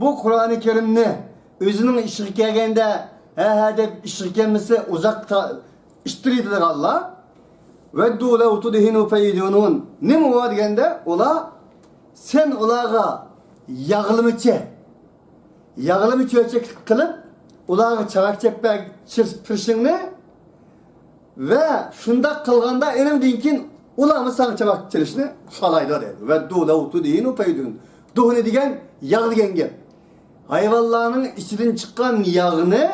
بۇ قۇرئانى كەرىمنى ئۆزىنىڭ ئىشىغا كەلگەندە ھە ھە دەپ ئىشىغا كەلمىسە ئۇزاق تا-، ئىتتىرىدىغانلار. ودوا لو تدهن فيدهنون. نېمە ئۇ دېگەندە، ئۇلار، سەن ئۇلارغا ياغلىمىچى، ياغلىما چۆچەكلىك قىلىپ، ئۇلارغا چاۋاك چەپپە چىر-، پىرىشىڭنى ۋە شۇنداق قىلغاندا ئېنىڭدىن كېيىن ئۇلارمۇ ساڭا چاۋاك چېلىشنى خالايدۇ دەيدۇ. ودوا لو تدهن فيدهنون. دۇھنى دېگەن ياغ دېگەن گەپ. ھايۋانلارنىڭ ئىچىدىن چىققان ياغنى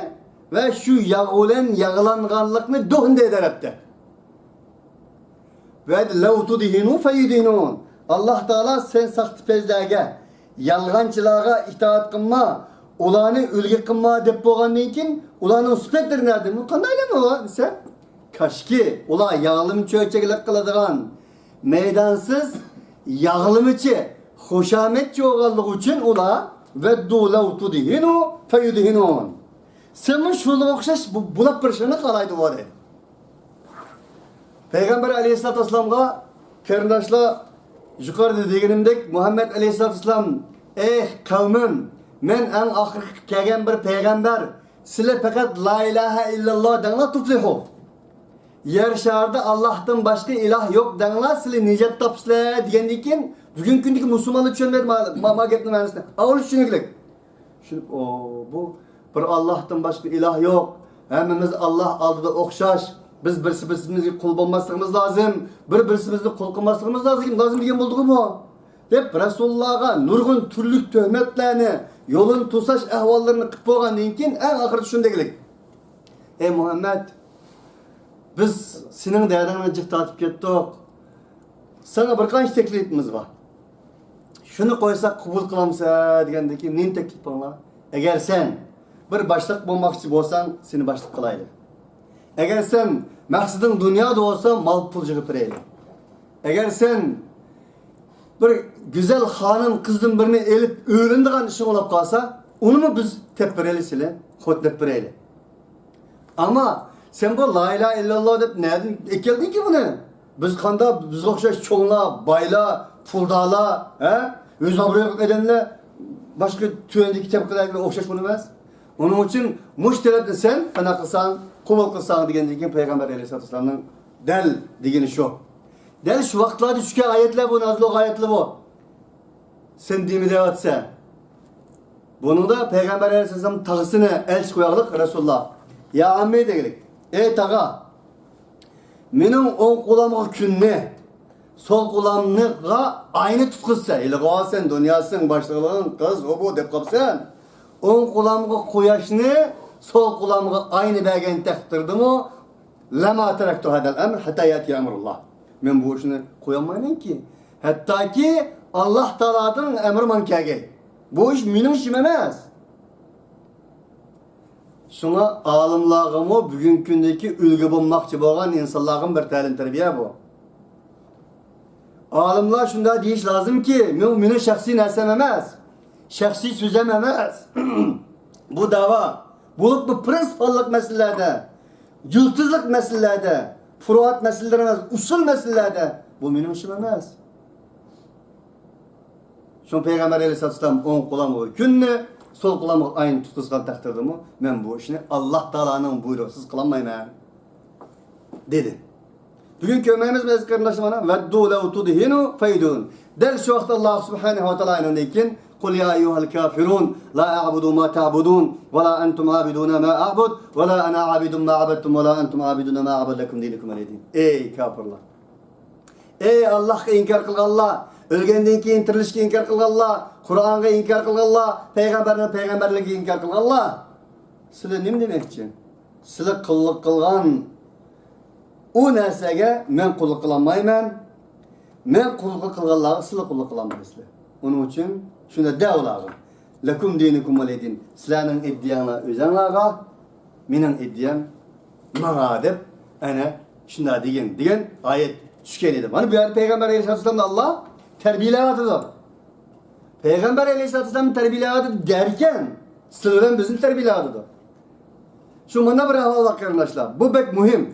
ۋە شۇ ياغ بىلەن ياغلانغانلىقنى دۇھن دەيدۇ ئەرەبتە. ۋە لو تدهن فيدهنون. ئاللاھ تائالا سەن ساختىپەزلەرگە، يالغانچىلارغا ئىتائەت قىلما، ئۇلارنى ئۈلگە قىلما دەپ بولغاندىن كېيىن، ئۇلارنىڭ سۈپەتلىرى نەدە؟ بۇ قانداق ئادەم ئۇ دېسە؟ كاشكى، ئۇلار ياغلىما چۆچەكلىك قىلىدىغان مەيدانسىز ياغلىمىچى، خۇشامەتچى بولغانلىقى ئۈچۈن ئۇلار ودوا لو تدهن فيدهنون. سەنمۇ شۇنىڭغا ئوخشاش بۇ-، بولاپ بېرىشىڭنى خالايدۇ ئۇ دەيدۇ. پەيغەمبەر ئەلەيھىسسالاتۇ ۋەسسالامغا قېرىنداشلار، يۇقىرىدا دېگىنىمدەك، مۇھەممەد ئەلەيھىسسالاتۇ ۋەسسالام، ئەي قەۋمىم، مەن ئەڭ ئاخىرقى كەلگەن بىر پەيغەمبەر، سىلەر پەقەت لا ئىلاھە ئىللاللا دەڭلار، تۇفلىھۇ. يەر شارىدا ئاللاھتىن باشقا ئىلاھ يوق دەڭلار، سىلەر نىجات تاپىسىلەر دېگەندىن كېيىن، بۈگۈنكى كۈندىكى مۇسۇلمانلار چۈشەنمەيدۇ ما، ما، ما گەپنىڭ مەنىسىنى. ئاۋۇ چۈشىنىكلىك. چۈشىنىپ، ئو، بۇ بىر ئاللاھتىن باشقا ئىلاھ يوق، ھەممىمىز ئاللاھ ئالدىدا ئوخشاش، بىز بىرسى بىرسىمىزگە قۇل بولماسلىقىمىز لازىم، بىر بىرسىمىزنى قۇل قىلماسلىقىمىز لازىم، لازىم دېگەن بولدىغۇ بۇ. دەپ رەسۇلۇللاغا نۇرغۇن تۈرلۈك تۆھمەتلەرنى، يولىنى توساش ئەھۋاللىرىنى قىلىپ بولغاندىن كېيىن، ئەڭ ئاخىرىدا شۇنى دېگىلىك: ئەي مۇھەممەد، بىز سېنىڭ دەردىڭنى جىق تارتىپ كەتتۇق. ساڭا بىر قانچە تەكلىپىمىز بار. شۇنى قويساق قوبۇل قىلامسەن دېگەندىن كېيىن، نېمە تەكلىپىڭلار؟ ئەگەر سەن بىر باشلىق بولماقچى بولساڭ، سېنى باشلىق قىلايلى. ئەگەر سەن مەقسىتىڭ دۇنيادا بولسا، مال پۇل يىغىپ بېرەيلى. ئەگەر سەن بىر گۈزەل خانىم قىزدىن بىرنى ئېلىپ ئۆيلىنىدىغان ئىشىڭ بولۇپ قالسا، ئۇنىمۇ بىز تېپىپ بېرەيلى سېنى، خوتۇن ئېلىپ بېرەيلى. ئەمما سەن بۇ لا ئىلاھە ئىللاللا دەپ نەدىن ئەكەلدىڭكى بۇنى؟ بىز قانداق، بىزگە ئوخشاش چوڭلار، بايلار، پۇلدارلار، ھە؟ ئۆز ئابرۇيلۇق ئادەملەر باشقا تۆۋەندىكى تەبىقىلەرگە ئوخشاش بولىمىز. ئۇنىڭ ئۈچۈن مۇشۇ تەلەپنى سەن قانداق قىلساڭ، قوبۇل قىلساڭ دېگەندىن كېيىن پەيغەمبەر ئەلەيھىسسالاتۇ ۋەسسالامنىڭ دەل دېگىنى شۇ. دەل شۇ ۋاقىتلاردا چۈشكەن ئايەتلەر بۇ، نازىل بولغان ئايەتلەر بۇ. سەن دېمە دەۋاتىسەن. بۇنىڭدا پەيغەمبەر ئەلەيھىسسالام تاغىسىنى ئەلچى قويغلىق رەسۇلۇللا. يا ئاممى دېگىلىك. ئەي تاغا، مېنىڭ ئوڭ قولۇمغا كۈننى، سول قولۇمغا ئاينى تۇتقۇزسا، ھېلىغۇ سەن دۇنياسىنىڭ باشلىقلىرىڭ قىز، ئۇ بۇ دەپ قاپسەن. ئوڭ قولۇمغا قۇياشنى، سول قولۇمغا ئاينى بەرگەن تەقدىردىمۇ، لەما تەرەكتۇ ھەدەل ئەمر ھەتتا يەتىيە ئەمرۇللا. مەن بۇ ئىشنى قويالمايمەنكى، ھەتتاكى ئاللاھ تائالادىن ئەمرى ماڭا كەلگەي. بۇ ئىش مېنىڭ ئىشىم ئەمەس. شۇڭا ئالىملارغىمۇ، بۈگۈنكى كۈندىكى ئۈلگە بولماقچى بولغان ئىنسانلارغىمۇ بىر تەلىم تەربىيە بۇ. ئالىملار شۇنداق دېيىش لازىمكى، بۇ مېنىڭ شەخسىي نەرسەم ئەمەس، شەخسىي سۆزەم ئەمەس. بۇ دەۋا، بولۇپمۇ پرىنسىپاللىق مەسىلىلەردە، يۇلتۇزلۇق مەسىلىلەردە، پۇرۇئات مەسىلىلىرى ئەمەس، ئۇسۇل مەسىلىلەردە، بۇ مېنىڭ ئىشىم ئەمەس. شۇڭا پەيغەمبەر ئەلەيھىسسالام ئوڭ قولۇمغا كۈننى، سول قولۇمغا ئاينى تۇتقۇزغان تەقدىردىمۇ، مەن بۇ ئىشنى ئاللاھ تائالانىڭ بۇيرۇقىسىز قىلالمايمەن، دېدى. بۈگۈن كۆرمەيمىزمۇ ئەزىز قېرىنداشلار، مانا، ۋەددۇ لەۋ تۇدھىنۇ فەيدۇھىن. دەل شۇ ۋاقىتتا ئاللاھ سۇبھانەھۇ ۋە تائالا ئايىنىڭدىن كېيىن، قۇل يا ئەييۇھەل كافىرۇن، لا ئەئبۇدۇ ما تەئبۇدۇن، ۋە لا ئەنتۇم ئابىدۇنە ما ئەئبۇد، ۋە لا ئەنا ئابىدۇن ما ئەبەدتۇم، ۋە لا ئەنتۇم ئابىدۇنە ما ئەئبۇد، لەكۇم دىنۇكۇم ۋەلىيە دىن. ئەي كاپىرلار! ئەي ئاللاھقا ئىنكار قىلغانلار، ئۆلگەندىن كېيىن تىرىلىشقا ئىنكار قىلغانلار، قۇرئانغا ئىنكار قىلغانلار، پەيغەمبەرنىڭ پەيغەمبەرلىكىگە ئىنكار قىلغانلار، سىلەر نېمە دېمەكچى؟ سىلەر قۇللۇق قىلغان ئۇ نەرسىگە مەن قۇللۇق قىلالمايمەن، مەن قۇللۇق قىلغانلارغا سىلەر قۇللۇق قىلالمايسىلەر. ئۇنىڭ ئۈچۈن شۇنداق دە ئۇلارغا، لەكۇم دىنۇكۇم ۋەلىيە دىن، سىلەرنىڭ ئىدىيەڭلار ئۆزەڭلارغا، مېنىڭ ئىدىيەم ماڭا دەپ، ئەنە شۇنداق دېگىن، دېگەن ئايەت چۈشكەن ئىدى. مانا بۇ يەردە پەيغەمبەر ئەلەيھىسسالاتۇ ۋەسسالامنى ئاللاھ تەربىيەلەۋاتىدۇ. پەيغەمبەر ئەلەيھىسسالاتۇ ۋەسسالامنى تەربىيەلەۋاتىدۇ دەركەن، سىلەر بىلەن بىزنى تەربىيەلەۋاتىدۇ. شۇ مانا بىر ئەھۋال بار قېرىنداشلار. بۇ بەك مۇھىم.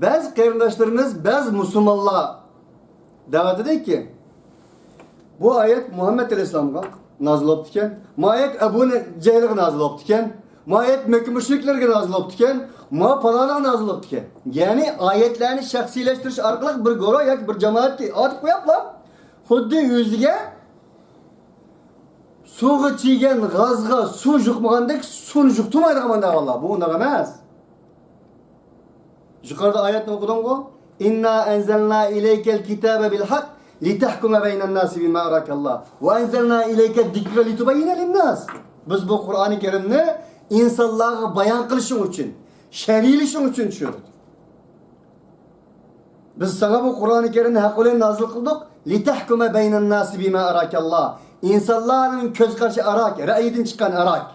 بەزى قېرىنداشلىرىمىز، بەزى مۇسۇلمانلار دەۋاتىدۇكى، بۇ ئايەت مۇھەممەد ئەلەيھىسسالامغا نازىل بوپتىكەن، ما ئايەت ئەبۇ جەھىلگە نازىل بوپتىكەن، ما ئايەت مەككە مۇشرىكلىرىگە نازىل بوپتىكەن، ما پالانىغا نازىل بوپتىكەن. يەنى ئايەتلەرنى شەخسىيلەشتۈرۈش ئارقىلىق بىر گۇرۇھ ياكى بىر جامائەتكە ئاتىپ قويۇپلا، خۇددى ئۆزىگە سۇغا چىگەن غازغا سۇ يۇقمىغاندەك سۇنى يۇقتۇرمايدىغان مانداق ئاللا. بۇ ئۇنداق ئەمەس. يۇقىرىدا ئايەتنى ئوقۇدۇمغۇ؟ ئىننا ئەنزەلنا ئىلەيكەل كىتابە بىل ھەق لىتەھكۇمە بەينەن ناسى بىما ئاراكەللا ۋە ئەنزەلنا ئىلەيكە دىكرە لىتۇبەييىنە لىنناس. بىز بۇ قۇرئانى كەرىمنى ئىنسانلارغا بايان قىلىشىڭ ئۈچۈن، شەرھلىشىڭ ئۈچۈن چۈشۈردۇق. بىز ساڭا بۇ قۇرئانى كەرىمنى ھەق بىلەن نازىل قىلدۇق. لىتەھكۇمە بەينەن ناسى بىما ئاراكەللا. ئىنسانلارنىڭ كۆز قارىشى ئاراك، رەئيىدىن چىققان ئاراك.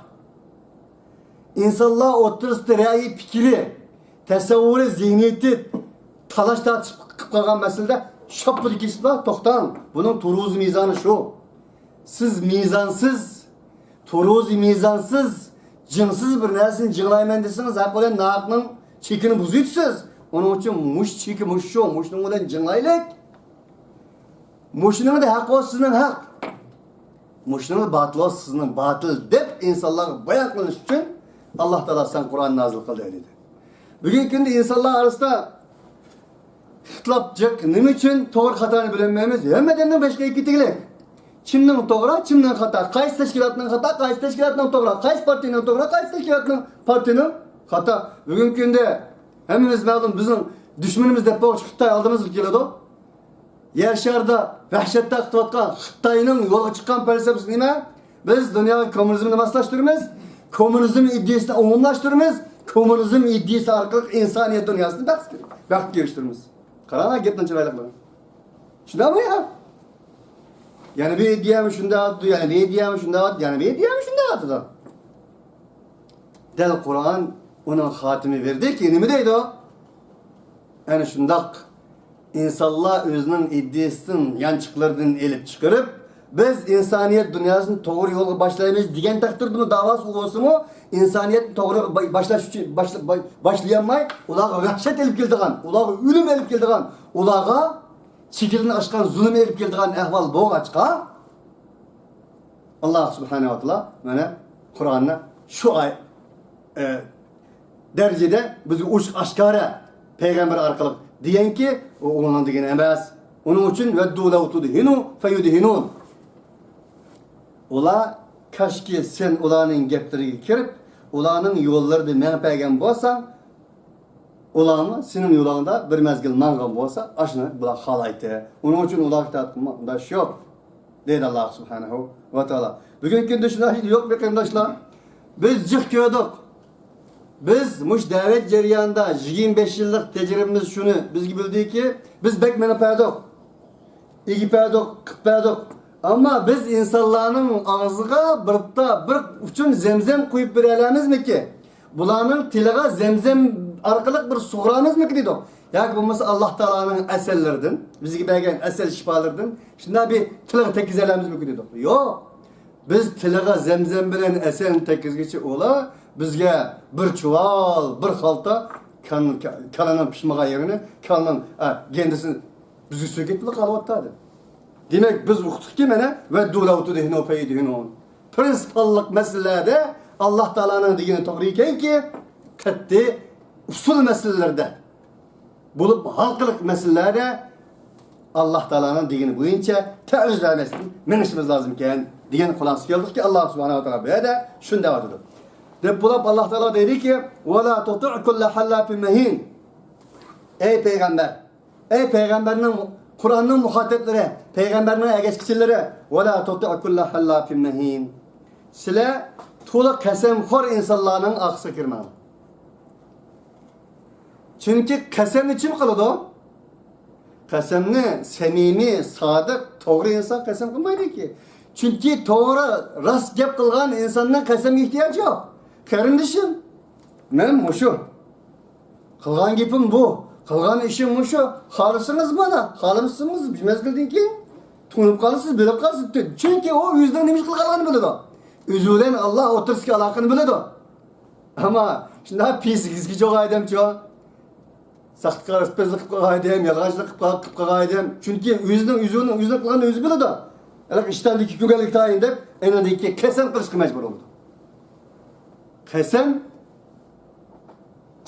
ئىنسانلار ئوتتۇرىسىدا رەئيى، پىكرى، تەسەۋۋۇرى، زېھنىيىتى تالاش تارتىش قىلىپ قالغان مەسىلىدە شاپپىدە كېسىپلا، توختاڭ، بۇنىڭ تۇرۇزى مىزانى شۇ. سىز مىزانسىز، تۇرۇزى مىزانسىز، جىڭسىز بىر نەرسىنى جىڭلايمەن دېسىڭىز، ھەق بىلەن ناھەقنىڭ چېكىنى بۇزۇۋېتىسىز. ئۇنىڭ ئۈچۈن مۇشۇ چېكى مۇشۇ، مۇشۇنىڭ بىلەن جىڭلايلىك. مۇشۇنىڭدا ھەق بولسا سىزنىڭ ھەق، مۇشۇنىڭدا باتىل بولسا سىزنىڭ باتىل دەپ ئىنسانلارغا بايان قىلىنىش ئۈچۈن ئاللا تائالا ساڭا قۇرئان نازىل قىلدى دېدى. بۈگۈنكى كۈندە ئىنسانلار ئارىسىدا ئىختىلاپ جىق. نېمە ئۈچۈن؟ توغرا خاتانى بىلەلمەيمىز. ھەممە ئادەمنىڭ بېشىغا كېتىگلىك. كىمنىڭ توغرا، كىمنىڭ خاتا، قايسى تەشكىلاتنىڭ خاتا، قايسى تەشكىلاتنىڭ توغرا، قايسى پارتىيىنىڭ توغرا، قايسى تەشكىلاتنىڭ، پارتىيىنىڭ خاتا. بۈگۈنكى كۈندە ھەممىمىز مەلۇم، بىزنىڭ دۈشمىنىمىز دەپ بولغۇچە خىتاي ئالدىمىزغا كېلىدۇ. يەر شارىدا ۋەھشەت تارقىتىۋاتقان خىتاينىڭ يولغا چىققان پەلسەپىسى نېمە؟ بىز دۇنياغا كوممۇنىزمنى ماسلاشتۇرىمىز، كوممۇنىزم ئىدىيىسىنى ئومۇملاشتۇرىمىز، كوممۇنىزم ئىدىيىسى ئارقىلىق ئىنسانىيەت دۇنياسىنى بەخت-، بەختكە ئېرىشتۈرىمىز. قاراڭلار گەپنىڭ چىرايلىقلىقىنى. شۇنداقمۇ يا؟ يەنە بىر ئىدىيەمۇ شۇنداق ئاتىدۇ، يەنە بىر ئىدىيەمۇ شۇنداق ئاتىدۇ، يەنە بىر ئىدىيەمۇ شۇنداق ئاتىدۇ. دەل قۇرئان ئۇنىڭ خاتىمە بېرىدىكى، نېمە دەيدۇ؟ ئەنە شۇنداق ئىنسانلار ئۆزىنىڭ ئىدىيىسىدىن، يانچۇقلىرىدىن ئېلىپ چىقىرىپ، بىز ئىنسانىيەت دۇنياسىنى توغرا يولغا باشلايمىز دېگەن تەقدىردىمۇ، داۋاسى بولسىمۇ، ئىنسانىيەتنى توغرا با-، باشلاش ئۈچۈن، باشلا-، با-، باشلىيالماي، ئۇلارغا ۋەھشەت ئېلىپ كېلىدىغان، ئۇلارغا ئۆلۈم ئېلىپ كېلىدىغان، ئۇلارغا چېگرىدىن ئاشقان زۇلۇم ئېلىپ كېلىدىغان ئەھۋال بولغاچقا، ئاللا سۇبھانەھۇ ۋە تائالا مانا قۇرئاندا شۇ ئاي-، ئە، دەرىجىدە بىزگە ئوچۇق ئاشكارا پەيغەمبەر ئارقىلىق دېگەنكى، ئۇ ئۇنىڭ دېگىنى ئەمەس. ئۇنىڭ ئۈچۈن ۋەددۇ لەۋ تۇدھىنۇ فەيۇدھىنۇن. ئۇلار، كاشكى سەن ئۇلارنىڭ گەپلىرىگە كىرىپ، ئۇلارنىڭ يوللىرىدا مېڭىپ بەرگەن بولساڭ، ئۇلارمۇ سېنىڭ يولۇڭدا بىر مەزگىل ماڭغان بولسا، ئاشۇنى بۇلار خالايتتى. ئۇنىڭ ئۈچۈن ئۇلارغا ئىتائەت قىلما، ئۇنداق ئىش يوق، دەيدۇ ئاللا سۇبھانەھۇ ۋە تائالا. بۈگۈنكى كۈندە شۇنداق ئىش يوق، قېرىنداشلار. بىز جىق كۆردۇق. بىز مۇشۇ دەۋەت جەريانىدا يىگىرمە بەش يىللىق تەجرىبىمىز شۇنى بىزگە بىلدىرىدىكى، بىز بەك مېڭىپ بەردۇق. ئېگىپ بەردۇق، قىپ بەردۇق. ئەمما بىز ئىنسانلارنىڭ ئاغزىغا بىرتا بىر ئۇچۇم زەمزەم قۇيۇپ بېرەلەيمىزمىكى؟ بۇلارنىڭ تىلىغا زەمزەم ئارقىلىق بىر سۇغۇرامىزمىكى دېدۇق. ياكى بولمىسا ئاللا تائالانىڭ ئەسەللىرىدىن، بىزگە بەرگەن ئەسەل شىپالىرىدىن شۇنداق بىر تىلىغا تەگكۈزەلەيمىزمىكى دېدۇق. يوق. بىز تىلىغا زەمزەم بىلەن ئەسەلنى تەگكۈزگىچە ئۇلار بىزگە بىر چۇۋال، بىر خالتا كال-، كالىنىڭ پىشمىغان يېرىنى، كالىنىڭ، ئە، گەندىسىنى بىزگە سۆكۈپ قالىۋاتىدۇ. دېمەك، بىز ئۇقتۇقكى، مانا، ۋەددۇ لەۋ تۇدھىنۇ فەيۇدھىنۇن. پرىنسىپاللىق مەسىلىلەردە ئاللا تائالانىڭ دېگىنى توغرا ئىكەنكى، قەتئىي ئۇسۇل مەسىلىلەردە، بولۇپ ھالقىلىق مەسىلىلەردە ئاللا تائالانىڭ دېگىنى بويىچە تەئەۋۋۈز بەرمەستىن مېڭىشىمىز لازىمكەن دېگەن خۇلاسىگە كەلدۇقكى، ئاللا سۇبھانەھۇ ۋە تائالا بۇ يەردە شۇنى دەۋاتىدۇ. دەپ بولۇپ، ئاللا تائالا دەيدۇكى، ۋەلا تۇتىئ كۇللە ھەللافىن مەھىن. ئەي پەيغەمبەر، ئەي پەيغەمبەرنىڭ، قۇرئاننىڭ مۇخاتەپلىرى، پەيغەمبەرنىڭ ئەگەشكۈچىلىرى، ۋەلا تۇتىئ كۇللە ھەللافىن مەھىن. سىلەر تولا قەسەمخور ئىنسانلارنىڭ ئارقىسىغا كىرمەڭلار. چۈنكى قەسەمنى كىم قىلىدۇ؟ قەسەمنى سەمىمىي، سادىق، توغرا ئىنسان قەسەم قىلمايدۇكى. چۈنكى توغرا، راست گەپ قىلغان ئىنساننىڭ قەسەمگە ئېھتىياجى يوق. قېرىندىشىم، مەن مۇشۇ. قىلغان گېپىم بۇ، قىلغان ئىشىم مۇشۇ. خالىسىڭىز مانا، خالىمىسىڭىز بىر مەزگىلدىن كېيىن تونۇپ قالىسىز، بىلىپ قالىسىز. چۈنكى ئۇ ئۆزىنىڭ نېمە ئىش قىلغانلىقىنى بىلىدۇ. ئۆزى بىلەن ئاللا ئوتتۇرىسىدىكى ئالاقىنى بىلىدۇ. ئەمما شۇنداق پىسىگىزگە چوغ ئادەمچۇ، ساختىكار، ئىسپىزلىق قىلىپ قالغان ئادەم، يالغانچىلىق قىلىپ قال-، قىلىپ قالغان ئادەم. چۈنكى ئۆزىنىڭ، ئۆزىنىڭ، ئۆزىنىڭ قىلغىنىنى ئۆزى بىلىدۇ. ھېلىقى ئىشتاندىكى كۆگەنلىك تايىن دەپ، ئېنىڭدىن كېيىن قەسەم قىلىشقا مەجبۇر بولىدۇ. قەسەم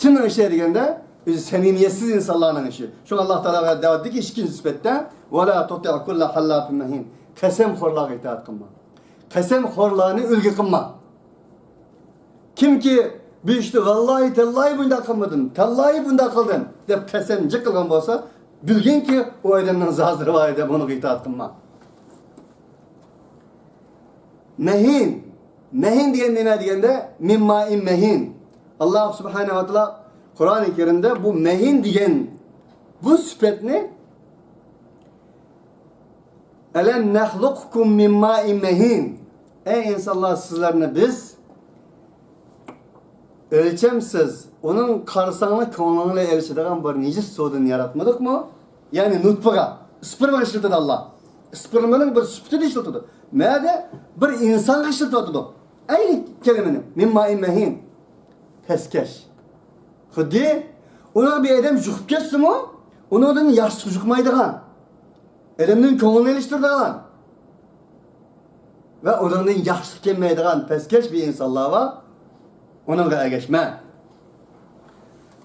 كىمنىڭ ئىشى دېگەندە، ئۆزى سەمىمىيەتسىز ئىنسانلارنىڭ ئىشى. شۇڭا ئاللا تائالا دەۋاتىدۇكى ئىككىنچى سۈپەتتە، ۋەلا تۇتىئ كۇللە ھەللافىن مەھىن. قەسەمخورلارغا ئىتائەت قىلما. قەسەمخورلارنى ئۈلگە قىلما. كىمكى بۇ ئىشتا ۋاللاھى تاللاھى بۇنداق قىلمىدىم، تاللاھى بۇنداق قىلدىم دەپ قەسەم جىق قىلغان بولسا، بىلگىنكى، ئۇ ئادەمنىڭ زازىرى بار ئادەم، ئۇنىڭغا ئىتائەت قىلما. مەھىن. مەھىن دېگەن نېمە دېگەندە، مىن مائىن مەھىن. ئاللا سۇبھانەھۇ ۋە تائالا قۇرئانى كەرىمدە بۇ مەھىن دېگەن بۇ سۈپەتنى، ئەلەم نەخلۇقكۇم مىن مائىن مەھىن. ئەي ئىنسانلار، سىزلەرنى بىز ئۆلچەمسىز، ئۇنىڭ قارىساڭلا كۆڭلۈڭلار ئېلىشىدىغان بىر نىجىس سۇدىن ياراتمىدۇقمۇ؟ يەنى نۇتفىغا، ئىسپېرمىغا ئىشلىتىدۇ ئاللا. ئىسپېرمىنىڭ بىر سۈپىتىدە ئىشلىتىدۇ. مەدە بىر ئىنسانغا ئىشلىتىۋاتىدۇ. ئەينى كەلىمىنى، مىن مائىن مەھىن. پەسكەش. خۇددى ئۇنىڭغا بىر ئادەم يۇقۇپ كەتسىمۇ، ئۇنىڭدىن ياخشىسى يۇقمايدىغان، ئادەمنىڭ كۆڭلىنى ئېلىشتۇرىدىغان ۋە ئۇنىڭدىن ياخشىلىق كەلمەيدىغان پەسكەش بىر ئىنسانلار بار. ئۇنىڭغا ئەگەشمە.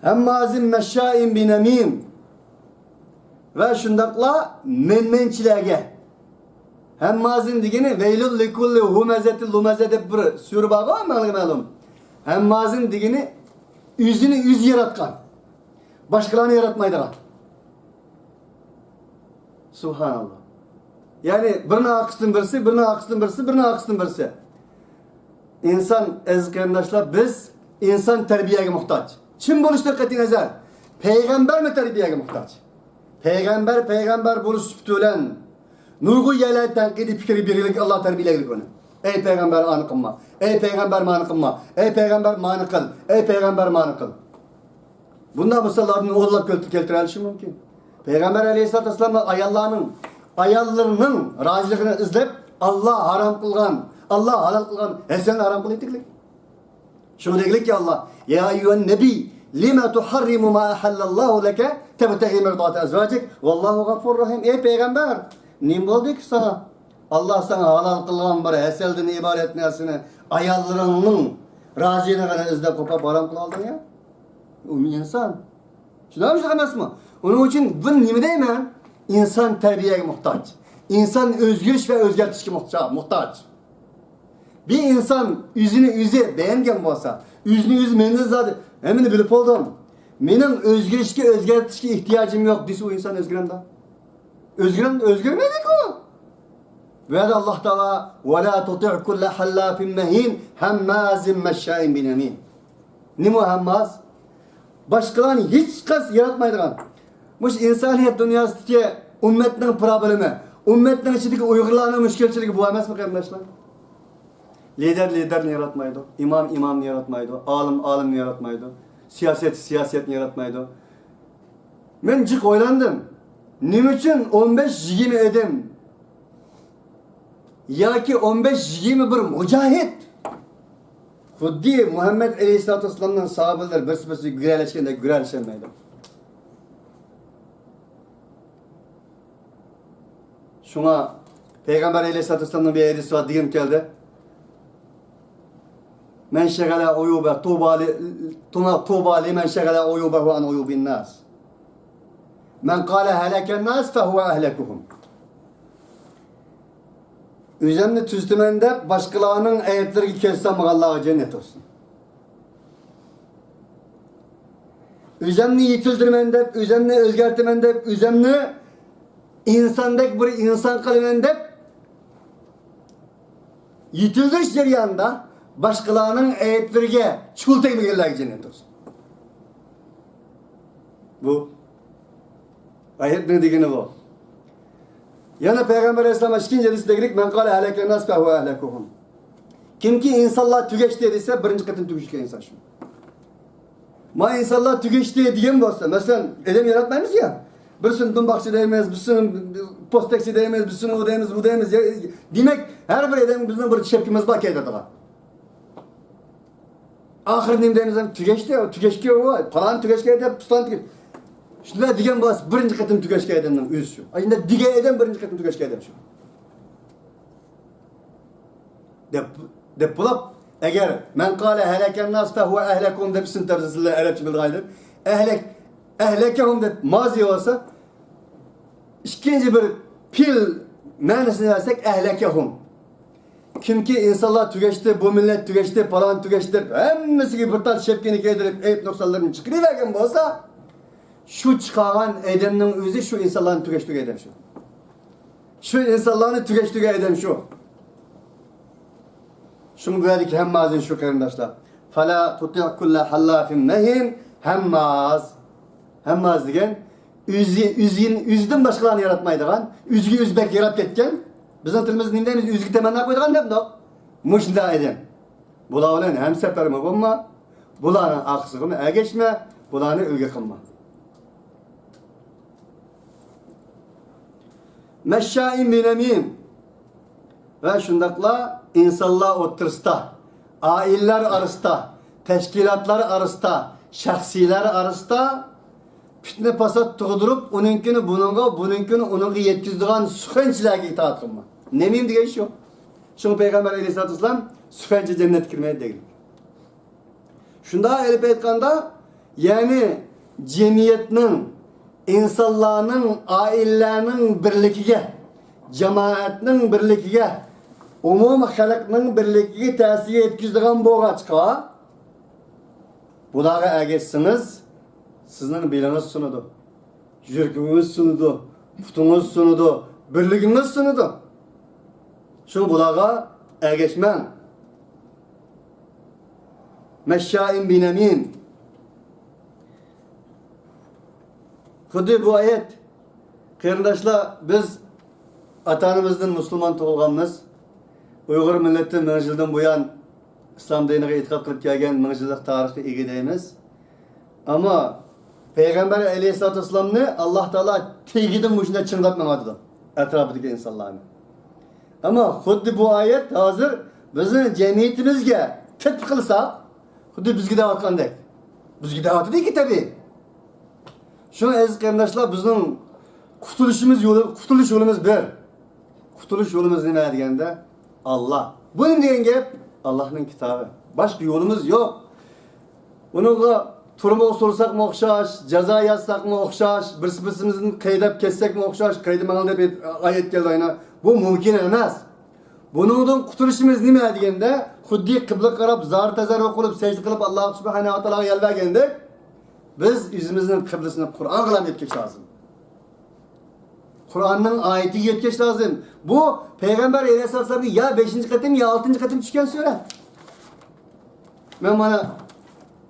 ھەممازىن مەششائىن بىنەمىم. ۋە شۇنداقلا مەنمەنچىلەرگە. ھەممازىن دېگىنى ۋەيلۇل لىكۇللى ھۇمەزەتىل لۇمەزە دەپ بىر سۈرە بارغۇ، ھەممىڭلارغا مەلۇم. ھەممازىن دېگىنى ئۆزىنى ئۆزى ياراتقان. باشقىلارنى ياراتمايدىغان. سۇبھاناللا. يەنى بىرىنىڭ ئارقىسىدىن بىرسى، بىرىنىڭ ئارقىسىدىن بىرسى، بىرىنىڭ ئارقىسىدىن بىرسى. ئىنسان، ئەزىز قېرىنداشلار، بىز ئىنسان تەربىيەگە موھتاج. چىن بولۇشتىن قەتئىينەزەر، پەيغەمبەرمۇ تەربىيەگە موھتاج. پەيغەمبەر، پەيغەمبەر بولۇش سۈپىتى بىلەن نۇرغۇن يەرلەردە تەنقىدىي پىكىر بېرىلگەن، ئاللا تەربىيەلىگەن ئۇنى. ئەي پەيغەمبەر، ئانى قىلما. ئەي پەيغەمبەر، مانى قىلما. ئەي پەيغەمبەر، مانى قىل. ئەي پەيغەمبەر، مانى قىل. بۇنداق مىساللاردىن ئونلاپ كەلتۈرۈۋېلىشى مۇمكىن. پەيغەمبەر ئەلەيھىسسالاتۇ ۋەسسالام ئاياللارنىڭ، ئاياللىرىنىڭ رازىلىقىنى ئىزدەپ، ئاللا ھارام قىلغان، ئاللا ھالال قىلغان ھەسەلنى ھارام قىلىۋېتىگلىك. شۇڭا دېگىلىككى، ئاللا، يا ئەييۇھەن نەبىي، لىمە تۇھەررىمۇ ما ئەھەللەللاھۇ لەكە تەبتەغى مەرزاتە ئەزۋاجىك، ۋاللاھۇ غەفۇرۇر رەھىم. ئەي پەيغەمبەر، نېمە بولدىكى ساڭا؟ ئاللا ساڭا ھالال قىلغان بىر ھەسەلدىن ئىبارەت نەرسىنى ئاياللىرىڭنىڭ رازىلىقىنى ئىزدەپ قوپاپ ھارام قىلىۋالدىڭ يا؟ ئۇ ئىنسان. شۇنداق ئەمەسمۇ؟ ئۇنىڭ ئۈچۈن بۇ نېمە دەيمەن؟ ئىنسان تەربىيەگە موھتاج. ئىنسان ئۆزگىرىش ۋە ئۆزگەرتىشكە موھتا-، موھتاج. بىر ئىنسان ئۆزىنى ئۆزى بەيەنگەن بولسا، ئۆزىنى ئۆزى مەن زادى ھەممىنى بىلىپ بولدۇم، مېنىڭ ئۆزگىرىشكە، ئۆزگەرتىشكە ئېھتىياجىم يوق دېسە، ئۇ ئىنسان ئۆزگىرەمدۇ؟ ئۆزگىرەم-، ئۆزگەرمەيدىكۇ. بۇ يەردە ئاللا تائالا، ۋەلا تۇتىئ كۇللە ھەللافىن مەھىن، ھەممازىن مەششائىن بىنەمىم. نېمە ھەمماز؟ باشقىلارنى ھېچقايسى ياراتمايدىغان. مۇشۇ ئىنسانىيەت دۇنياسىدىكى ئۈممەتنىڭ پروبلېمى، ئۈممەتنىڭ ئىچىدىكى ئۇيغۇرلارنىڭ مۈشكۈلچىلىكى بۇ ئەمەسمۇ، قېرىنداشلار؟ لىدەر لىدەرنى ياراتمايدۇ، ئىمام ئىمامنى ياراتمايدۇ، ئالىم ئالىمنى ياراتمايدۇ، سىياسەتچى سىياسەتنى ياراتمايدۇ. مەن جىق ئويلاندىم. نېمە ئۈچۈن ئون بەش يىگىرمە ئادەم ياكى ئون بەش يىگىرمە بىر مۇجاھىد خۇددى مۇھەممەد ئەلەيھىسسالاتۇ ۋەسسالامنىڭ ساھابىلىرى بىرسى بىرسىگە گۈرەلەشكەندەك گۈرەلىشەلمەيدۇ. شۇڭا پەيغەمبەر ئەلەيھىسسالاتۇ ۋەسسالامنىڭ بىر ھەدىسى بار دېگۈم كەلدى. مەن شەغەلە ئۇيۇبە توبا لى-، تونا توبا لىمەن شەغەلە ئۇيۇبەھۇ ئەن ئۇيۇبىن ناس. مەن قالە ھەلەكەن ناس فەھۇۋە ئەھلەكۇھۇم. ئۆزۈمنى تۈزىتىمەن دەپ باشقىلارنىڭ ئەيىبلىرىگە كۆز سالمىغانلارغا جەننەت بولسۇن. ئۆزۈمنى يېتىلدۈرىمەن دەپ، ئۆزۈمنى ئۆزگەرتىمەن دەپ، ئۆزۈمنى ئىنساندەك بىر ئىنسان قىلىمەن دەپ يېتىلدۈرۈش جەريانىدا باشقىلارنىڭ ئەيىبلىرىگە چۇۋۇل تەگمىگەنلەرگە جەننەت بولسۇن. بۇ ئايەتنىڭ دېگىنى بۇ. يەنە پەيغەمبەر ئەلەيھىسسالام ئىككىنچى ھەدىسىدە دېگىلىك، مەن قالە ھەلەكەن ناس فەھۇۋە ئەھلەكۇھۇم. كىمكى ئىنسانلار تۈگەشتى دېسە، بىرىنچى قېتىم تۈگىشىدىكەن ئىنسان شۇ. ما ئىنسانلار تۈگەشتى دېگەن بولسا، مەسىلەن، ئادەم ياراتمايمىز يا. بىرسىنى دۇمباقچى دەيمىز، بىرسىنى پوستەكچى دەيمىز، بىرسىنى ئۇ دەيمىز، بۇ دەيمىز. يا، دېمەك، ھەر بىر ئادەمنىڭ بىزنىڭ بىر شەپكىمىز بار كەيدىدىغان. ئاخىرى نېمە دەيمىز؟ تۈگەشتى، تۈگەشكە ئۇ، پالان تۈگەشكە دەپ، پۇستان تۈگەش. شۇنداق دېگەن بولسا، بىرىنچى قېتىم تۈگەشكەن ئادەمنىڭ ئۆزى شۇ. ئەنە دېگەن ئادەم بىرىنچى قېتىم تۈگەشكەن ئادەم شۇ. دەپ، دەپ بولۇپ، ئەگەر مەن قالە ھەلەكەن ناس فەھۇۋە ئەھلەكۇھۇم دەپ ئىسىم تەرجىمىسىدە ئەرەبچە بىلىدىغان ئادەم، ئەھلەك، ئەھلەكەھۇم دەپ مازى بولسا، ئىككىنچى بىر پېئىل مەنىسىنى بەرسەك، ئەھلەكەھۇم. كىمكى ئىنسانلار تۈگەشتى، بۇ مىللەت تۈگەشتى، پالان تۈگەشتى دەپ ھەممىسىگە بىر تال شەپكىنى كىيدۈرۈپ، ئەيىب نۇقسانلىرىنى چىقىرىۋەرگەن بولسا، شۇ چىقارغان ئادەمنىڭ ئۆزى شۇ ئىنسانلارنى تۈگەشتۈرگەن ئادەم شۇ. شۇ ئىنسانلارنى تۈگەشتۈرگەن ئادەم شۇ. شۇڭا بۇ يەردىكى ھەممازىن شۇ، قېرىنداشلار. فەلا تۇتىئ كۇللە ھەللافىن مەھىن، ھەمماز. ھەمماز دېگەن ئۆزى، ئۆزى، ئۆزىدىن باشقىلارنى ياراتمايدىغان، ئۆزىگە ئۆزى بەك ياراپ كەتكەن. بىزنىڭ تىلىمىزدا نېمە دەيمىز؟ ئۆزىگە تەمەننا قويىدىغان دەمدۇق. مۇشۇنداق ئادەم. بۇلار بىلەن ھەمسەپەرمۇ بولما، بۇلارنىڭ ئارقىسىغىمۇ ئەگەشمە، بۇلارنى ئۈلگە قىلما. مەششائىن بىنەمىم. ۋە شۇنداقلا ئىنسانلار ئوتتۇرىسىدا، ئائىلىلەر ئارىسىدا، تەشكىلاتلار ئارىسىدا، شەخسلەر ئارىسىدا پىتنە-پاسات تۇغدۇرۇپ، ئۇنىڭكىنى بۇنىڭغا، بۇنىڭكىنى ئۇنىڭغا يەتكۈزىدىغان سۇخەنچىلەرگە ئىتائەت قىلما. نەمىم دېگەن شۇ. شۇڭا پەيغەمبەر ئەلەيھىسسالاتۇ ۋەسسالام سۇخەنچى جەننەتكە كىرمەيدۇ دېگەن. شۇنداق ئېلىپ ئېيتقاندا، يەنى جەمئىيەتنىڭ، ئىنسانلارنىڭ، ئائىلىلەرنىڭ بىرلىكىگە، جامائەتنىڭ بىرلىكىگە، ئومۇمىي خەلقنىڭ بىرلىكىگە تەسىر يەتكۈزىدىغان بولغاچقا، بۇلارغا ئەگەشسىڭىز، سىزنىڭ بېلىڭىز سۇنىدۇ، يۈرىكىڭىز سۇنىدۇ، پۇتىڭىز سۇنىدۇ، بىرلىكىڭىز سۇنىدۇ. شۇڭا بۇلارغا ئەگەشمەڭ. مەششائىن بىنەمىم. خۇددى بۇ ئايەت، قېرىنداشلار، بىز ئاتا-ئانىمىزدىن مۇسۇلمان تۇغۇلغانمىز. ئۇيغۇر مىللىتى مىڭ يىلدىن بۇيان ئىسلام دىنىغا ئېتىقاد قىلىپ كەلگەن، مىڭ يىللىق تارىخقا ئىگە دەيمىز. ئەمما پەيغەمبەر ئەلەيھىسسالاتۇ ۋەسسالامنى ئاللاھ تائالا تېگىدىن مۇشۇنداق چىڭداپ ماڭىۋاتىدۇ، ئەتراپىدىكى ئىنسانلارنى. ئەمما خۇددى بۇ ئايەت ھازىر بىزنىڭ جەمئىيىتىمىزگە تەتبىق قىلساق، خۇددى بىزگە دەۋاتقاندەك. بىزگە دەۋاتىدۇكى، تەبىئىي. شۇڭا ئەزىز قېرىنداشلار، بىزنىڭ قۇتۇلۇشىمىز يولى، قۇتۇلۇش يولىمىز بىر. قۇتۇلۇش يولىمىز نېمە دېگەندە، ئاللاھ. بۇ نېمە دېگەن گەپ؟ ئاللاھنىڭ كىتابى. باشقا يولىمىز يوق. ئۇنىڭغا تۈرمىگە سولىساقمۇ ئوخشاش، جازا يازساقمۇ ئوخشاش، بىرسى بىرسىمىزدىن قەيدەپ كەتسەكمۇ ئوخشاش، قەيدە ماڭىڭ دەپ ئايەت كەلدى ئاينا. بۇ مۇمكىن ئەمەس. بۇنىڭدىن قۇتۇلۇشىمىز نېمە دېگەندە، خۇددى قىبلىگە قاراپ زار تەزەررۇ قىلىپ، سەجدە قىلىپ، ئاللاھ سۇبھانەھۇ ۋە تائالاغا يالۋۇرغاندەك، بىز ئۆزىمىزنىڭ قىبلىسىنى قۇرئانغا يەتكۈزۈش لازىم. قۇرئاننىڭ ئايىتىگە يەتكۈزۈش لازىم. بۇ پەيغەمبەر ئەلەيھىسسالامغا يا بەشىنچى قېتىم، يا ئالتىنچى قېتىم چۈشكەن سۈرە. مەن مانا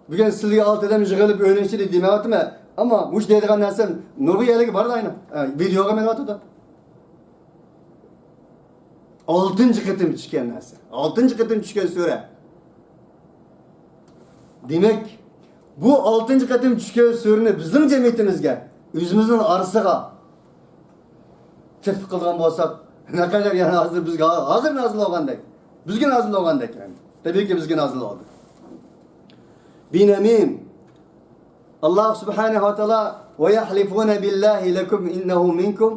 بۈگۈن سىلىگە ئالتە ئادەم يىغىلىپ ئۆينىڭ ئىچىدە دېمەيۋاتىمەن. ئەمما مۇشۇ دەيدىغان نەرسەم نۇرغۇن يەرلەرگە بارىدۇ ئاينا. ئە، ۋىدېئوغا مېڭىۋاتىدۇ. ئالتىنچى قېتىم چۈشكەن نەرسە. ئالتىنچى قېتىم چۈشكەن سۈرە. دېمەك، بۇ ئالتىنچى قېتىم چۈشكەن سۈرىنى بىزنىڭ جەمئىيىتىمىزگە، ئۆزىمىزنىڭ ئارىسىغا تەتبىق قىلغان بولساق، نەقەدەر يەنە ھازىر بىزگە ھازىر نازىل بولغاندەك، بىزگە نازىل بولغاندەك، يەنى. تەبىئىيكى، بىزگە نازىل بولدى. بىنەمىم. ئاللاھ سۇبھانەھۇ ۋە تائالا، «وَيَحْلِفُونَ بِاللَّهِ لَكُمْ إِنَّهُ مِنْكُمْ،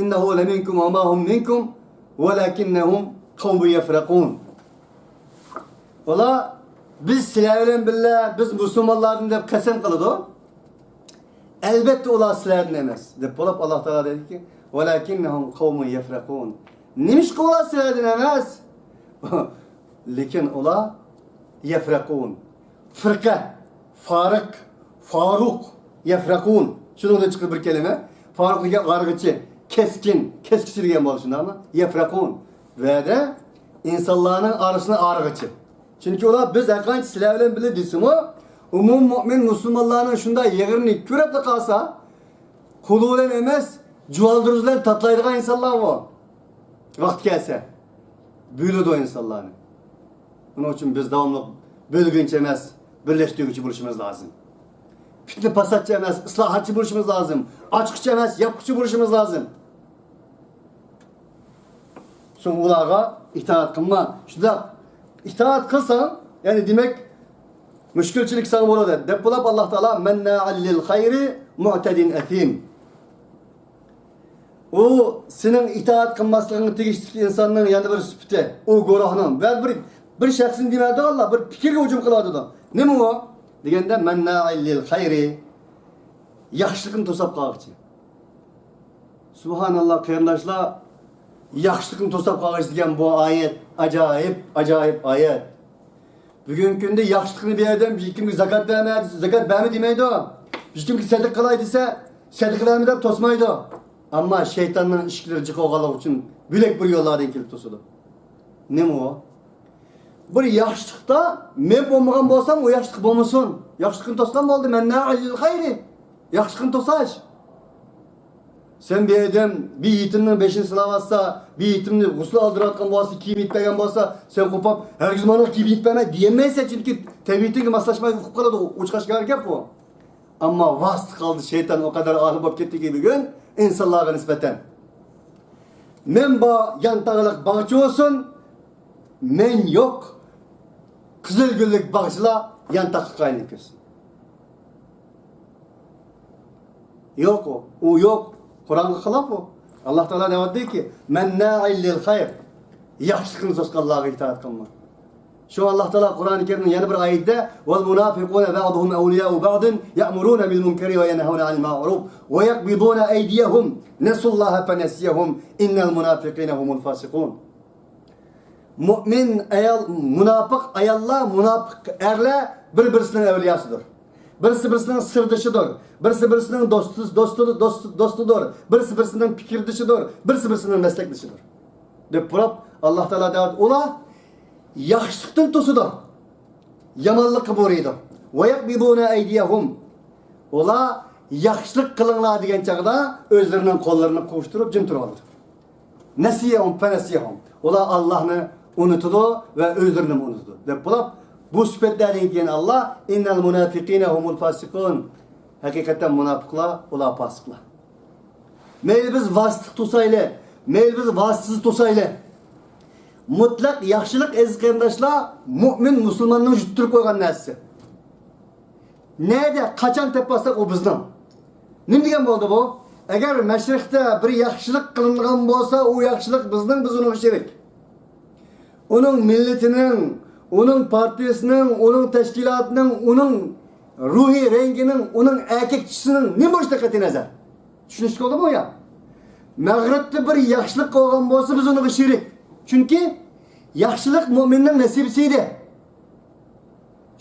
إِنَّهُ لَمِنْكُمْ وَمَا هُمْ مِنْكُمْ وَلَكِنَّهُمْ قَوْمٌ يَفْرَقُونَ.» ئۇلار، «بىز سىلەر بىلەن بىللە، بىز مۇسۇلمانلاردىن» دەپ قەسەم قىلىدۇ. ئەلۋەتتە ئۇلار سىلەردىن ئەمەس، دەپ بولۇپ، ئاللاھ تائالا دەيدىكى، «وَلَكِنَّهُمْ قَوْمٌ يَفْرَقُونَ.» نېمىشقا ئۇلار سىلەردىن ئەمەس؟ لېكىن ئۇلار يەفرەقۇن. فىرقە، فارىق، فاروق، يەفرەقۇن. شۇنىڭدىن چىقىدۇ بىر كەلىمە. فاروق دېگەن ئايرىغۇچى، كەسكىن، كەسكۈچى دېگەن بولۇشى، شۇنداقمۇ؟ يەفرەقۇن. ۋەدە ئىنسانلارنىڭ ئارىسىنى ئايرىغۇچى. چۈنكى ئۇلار، «بىز ھەرقانچە سىلەر بىلەن بىللە» دېسىمۇ، ئومۇمىي مۆمىن مۇسۇلمانلارنىڭ شۇنداق يىغىنىنى كۆرۈپلا قالسا، قولى بىلەن ئەمەس، جۇۋالدۇرۇزى بىلەن تاتىلايدىغان ئىنسانلار بۇ. ۋاقتى كەلسە، بۆلىدۇ ئىنسانلارنى. ئۇنىڭ ئۈچۈن بىز داۋاملىق بۆلگۈنچى ئەمەس، بىرلەشتۈرگۈچى بولۇشىمىز لازىم. پىتنە پاساتچى ئەمەس، ئىسلاھاتچى بولۇشىمىز لازىم. ئاچقۇچى ئەمەس، ياپقۇچى بولۇشىمىز لازىم. شۇڭا ئۇلارغا ئىتائەت قىلما. شۇنداق ئىتائەت قىلساڭ، يەنى دېمەك، مۈشكۈلچىلىك ساڭا بولىدۇ، دەپ بولۇپ، ئاللاھ تائالا، «مەننائىن لىل خەيرى مۇئتەدىن ئەسىم.» ئۇ سېنىڭ ئىتائەت قىلماسلىقىڭغا تېگىشلىك ئىنساننىڭ يەنە بىر سۈپىتى، ئۇ گۇرۇھنىڭ ۋە بىر، بىر شەخسنى دېمەيدۇ ئاللاھ، بىر پىكىرگە ھۇجۇم قىلىۋاتىدۇ. نېمە ئۇ؟ دېگەندە، «مەننائىن لىل خەيرى»، ياخشىلىقنى توساپ قالغۇچى. سۇبھاناللاھ، قېرىنداشلار، ياخشىلىقنى توساپ قالغۇچى دېگەن بۇ ئايەت ئاجايىپ، ئاجايىپ ئايەت. بۈگۈنكى كۈندە ياخشىلىقنى بىر ئادەم، بىر كىمگە زاكات بەرمە، زاكات بەرمە دېمەيدۇ. بىر كىمگە سەدىقە قىلاي دېسە، سەدىقە بەرمە دەپ توسمايدۇ. ئەمما شەيتاننىڭ ئىشىكلىرى جىق بولغانلىقى ئۈچۈن بۆلەك بىر يوللاردىن كېلىپ توسىدۇ. نېمە ئۇ؟ بىر ياخشىلىقتا مەن بولمىغان بولسام، ئۇ ياخشىلىق بولمىسۇن. ياخشىلىقنى توسقان بولدى. «مەننائىن لىل خەيرى.» ياخشىلىقنى توساش. سەن بىر ئادەم بىر يېتىمنىڭ بېشىنى سىلاۋاتسا، بىر يېتىمنى غۇسۇل ئالدۇرۇۋاتقان بولسا، كىيىم يېتىپ بەرگەن بولسا، سەن قوپاپ، «ھەرگىز ماڭا كىيىم يېتىپ بەرمە» دېيەلمەيسەن، چۈنكى تەبىئىتىڭگە ماسلاشماي ئۇقۇپ قالىدۇ، ئوچۇقاشكارا گەپ بۇ. ئەمما ۋاسىتە قىلدى، شەيتان ئۇ قەدەر ئالىم بولۇپ كەتتىكى بۈگۈن ئىنسانلارغا نىسبەتەن. مەن بار يانتاغلىق باغچە بولسۇن، مەن يوق قىزىل گۈللۈك باغچىلار يانتاقلىققا ئايلىنىپ كەتسۇن. يوق ئۇ، ئۇ يوق. قۇرئانغا خىلاپ ئۇ. ئاللاھ تائالا دەۋاتىدۇكى، «مەننائىن لىل خەير.» ياخشىلىقنى توسقانلارغا ئىتائەت قىلما. شۇڭا ئاللاھ تائالا قۇرئانى كەرىمنىڭ يەنە بىر ئايىتىدە، «والمنافقون بعضهم أولياء بعض يأمرون بالمنكر وينهون عن المعروف ويقبضون أيديهم نسوا الله فنسيهم إن المنافقين هم الفاسقون.» مۆمىن ئايال، مۇناپىق ئاياللار، مۇناپىق ئەرلەر بىر-بىرسىنىڭ ئەۋلىياسىدۇر. بىرسى بىرسىنىڭ سىردىشىدۇر، بىرسى بىرسىنىڭ دوستى، دوستى، دوست، دوستىدۇر، بىرسى بىرسىنىڭ پىكىردىشىدۇر، بىرسى بىرسىنىڭ مەسلەكدىشىدۇر، دەپ بۇراپ، ئاللا تائالا دەۋاتىدۇ. ئۇلار ياخشىلىقتىن توسىدۇ، يامانلىققا بۇيرۇيدۇ. وَيَقْبِضُونَ أَيْدِيَهُمْ. ئۇلار ياخشىلىق قىلىڭلار دېگەن چاغدا ئۆزلىرىنىڭ قوللىرىنى قوۋۇشتۇرۇپ جىم تۇرۇۋالىدۇ. نَسِيَهُمْ فَنَسِيَهُمْ. ئۇلار ئاللانى ئۇنتىدۇ ۋە ئۆزلىرىنىمۇ ئۇنتىدۇ، دەپ بولاپ، بۇ سۈپەتلەردىن كېيىن ئاللا، إِنَّ الْمُنَافِقِينَ هُمُ الْفَاسِقُونَ. ھەقىقەتەن مۇناپىقلار، ئۇلار پاسىقلار. مەيلى بىز ۋاسىتىلىق توسايلى، مەيلى بىز ۋاسىتىسىز توسايلى، مۇتلەق ياخشىلىق، ئەزىز قېرىنداشلار، مۇئمىن مۇسۇلماننىڭ يۇتتۇرۇپ قويغان نەرسىسى. نەدە، قاچان تېپىۋالساق، ئۇ بىزنىڭ. نېمە دېگەن بولدى بۇ؟ ئەگەر مەشرىقتە بىر ياخشىلىق قىلىنغان بولسا، ئۇ ياخشىلىق بىزنىڭ، بىز ئۇنىڭغا شېرىك. ئۇنىڭ مىللىتىنىڭ، ئۇنىڭ پارتىيىسىنىڭ، ئۇنىڭ تەشكىلاتىنىڭ، ئۇنىڭ روھىي رەڭگىنىڭ، ئۇنىڭ ئەركەك چىشىسىنىڭ نېمە بولۇشىدا قەتئىي نەزەر. چۈشىنىشكە بولدىمۇ يا؟ مەغرىبتە بىر ياخشىلىق قىلغان بولسا، بىز ئۇنىڭغا شېرىك. چۈنكى ياخشىلىق مۇئمىننىڭ نەسىبىسى ئىدى.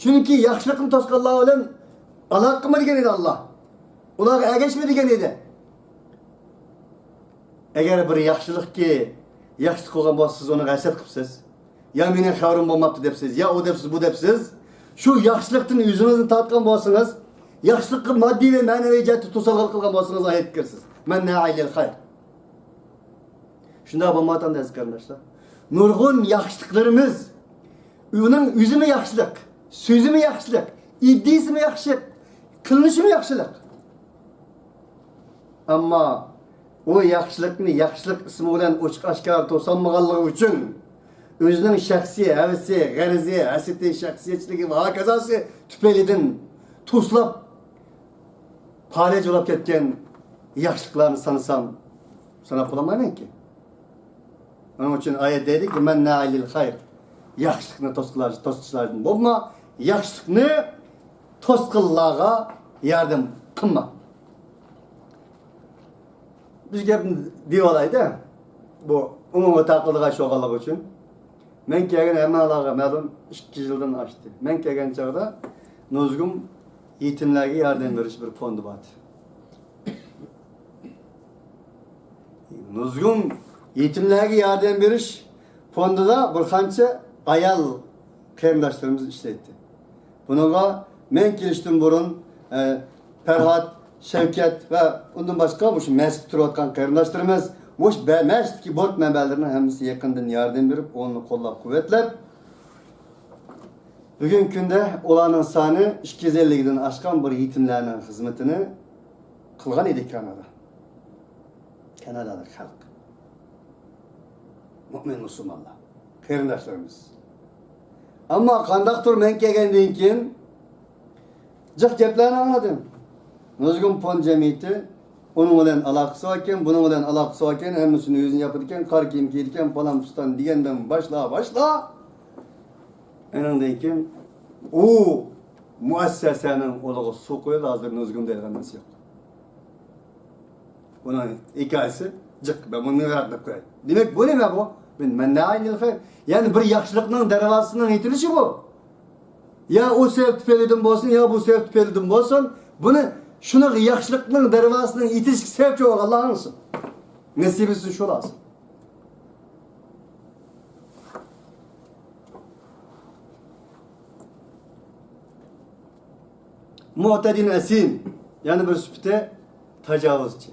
چۈنكى ياخشىلىقنى توسقانلار بىلەن ئالاقە قىلما دېگەن ئىدى ئاللا. ئۇلارغا ئەگەشمە دېگەن ئىدى. ئەگەر بىر ياخشىلىقكى، ياخشىلىق قىلغان بولسا، سىز ئۇنىڭغا ھەسەت قىپسىز. يا مېنىڭ خەۋىرىم بولماپتۇ دەپسىز، يا ئۇ دەپسىز، بۇ دەپسىز. شۇ ياخشىلىقتىن يۈزىڭىزنى تارتقان بولسىڭىز، ياخشىلىققا ماددىي ۋە مەنىۋى جەھەتتە توسالغۇلۇق قىلغان بولسىڭىز، ئايەتكە كىرىسىز. مەننەئىن لىل خەير. شۇنداق بولمايدۇ ئەزىز قېرىنداشلار. نۇرغۇن ياخشىلىقلىرىمىز، ئۇنىڭ ئۆزىمۇ ياخشىلىق، سۆزىمۇ ياخشىلىق، ئىدىيىسىمۇ ياخشىلىق، قىلمىشىمۇ ياخشىلىق. ئەمما ئۇ ياخشىلىقنى ياخشىلىق ئىسمى بىلەن ئوچۇق ئاشكارا توسالمىغانلىقى ئۈچۈن، ئۆزىنىڭ شەخسىي ھەۋىسى، غەرىزى، ھەسىتى، شەخسىيەتچىلىكى ۋە ھاكازاسى تۈپەيلىدىن توسۇلۇپ، پالەچ بولۇپ كەتكەن ياخشىلىقلارنى سانىسام، ساناپ بولالمايمەنكى. ئۇنىڭ ئۈچۈن ئايەت دەيدۇكى، مەننەئىن لىل خەير. ياخشىلىقنى توسقۇلار-، توسقۇچىلاردىن بولما، ياخشىلىقنى توسقۇنلارغا ياردەم قىلما. بىز گەپنى دېيىۋالايدۇ. بۇ ئومۇمغا تارقىلىدىغان ئىش بولغانلىقى ئۈچۈن. مەن كەلگەن ھەممىڭلارغا مەلۇم، ئىككى يىلدىن ئاشتى. مەن كەلگەن چاغدا نۇزۇگۇم يېتىملەرگە ياردەم بېرىش بىر فوندى بار ئىدى. نۇزۇگۇم يېتىملەرگە ياردەم بېرىش فوندىدا بىر قانچە ئايال قېرىنداشلىرىمىز ئىشلەيتتى. بۇنىڭغا مەن كېلىشتىن بۇرۇن، ئە، پەرھات، شەۋكەت ۋە ئۇندىن باشقا مۇشۇ مەسچىتتە تۇرۇۋاتقان قېرىنداشلىرىمىز، مۇشۇ بە-، مەسچىتتىكى بوت مەنبەلىرىنىڭ ھەممىسى يېقىندىن ياردەم بېرىپ، ئۇنى قوللاپ-قۇۋۋەتلەپ، بۈگۈنكى كۈندە ئۇلارنىڭ سانى ئىككى يۈز ئەللىكتىن ئاشقان بىر يېتىملەرنىڭ خىزمىتىنى قىلغان ئىدى كانادا. كانادادىكى خەلق. مۇئمىن مۇسۇلمانلار. قېرىنداشلىرىمىز. ئەمما قانداقتۇر مەن كەلگەندىن كېيىن جىق گەپلەرنى ئاڭلىدىم. نۇزۇگۇم فوند جەمئىيىتى ئۇنىڭ بىلەن ئالاقىسى باركەن، بۇنىڭ بىلەن ئالاقىسى باركەن، ھەممىسىنى ئۆزىنى ياپىدىكەن، قارا كىيىم كىيىدىكەن، پالان پۇستان دېگەندىن باشلا، باشلا. ئېنىڭدىن كېيىن ئۇ مۇئەسسەسەنىڭ ئۇلىغا سۇ قۇيىدۇ، ھازىر نۇزۇگۇم دەيدىغان نەرسە يوق. بۇنىڭ ھېكايىسى جىق، مەن بۇنى نېرىراق دەپ قوياي. دېمەك، بۇ نېمە بۇ؟ مەننەئىن لىل خەير. يەنى بىر ياخشىلىقنىڭ دەرۋازىسىنىڭ يېتىلىشى بۇ. يا ئۇ سەۋەب تۈپەيلىدىن بولسۇن، يا بۇ سەۋەب تۈپەيلىدىن بولسۇن، بۇنى، شۇنىڭ ياخشىلىقنىڭ دەرۋازىسىنىڭ يېتىلىشىگە سەۋەبچى بولغانلار ھاڭسى؟ نەسىبىسى شۇ لازىم. مۇئتەدىن ئەسىم، يەنە بىر سۈپىتى تاجاۋۇزچى.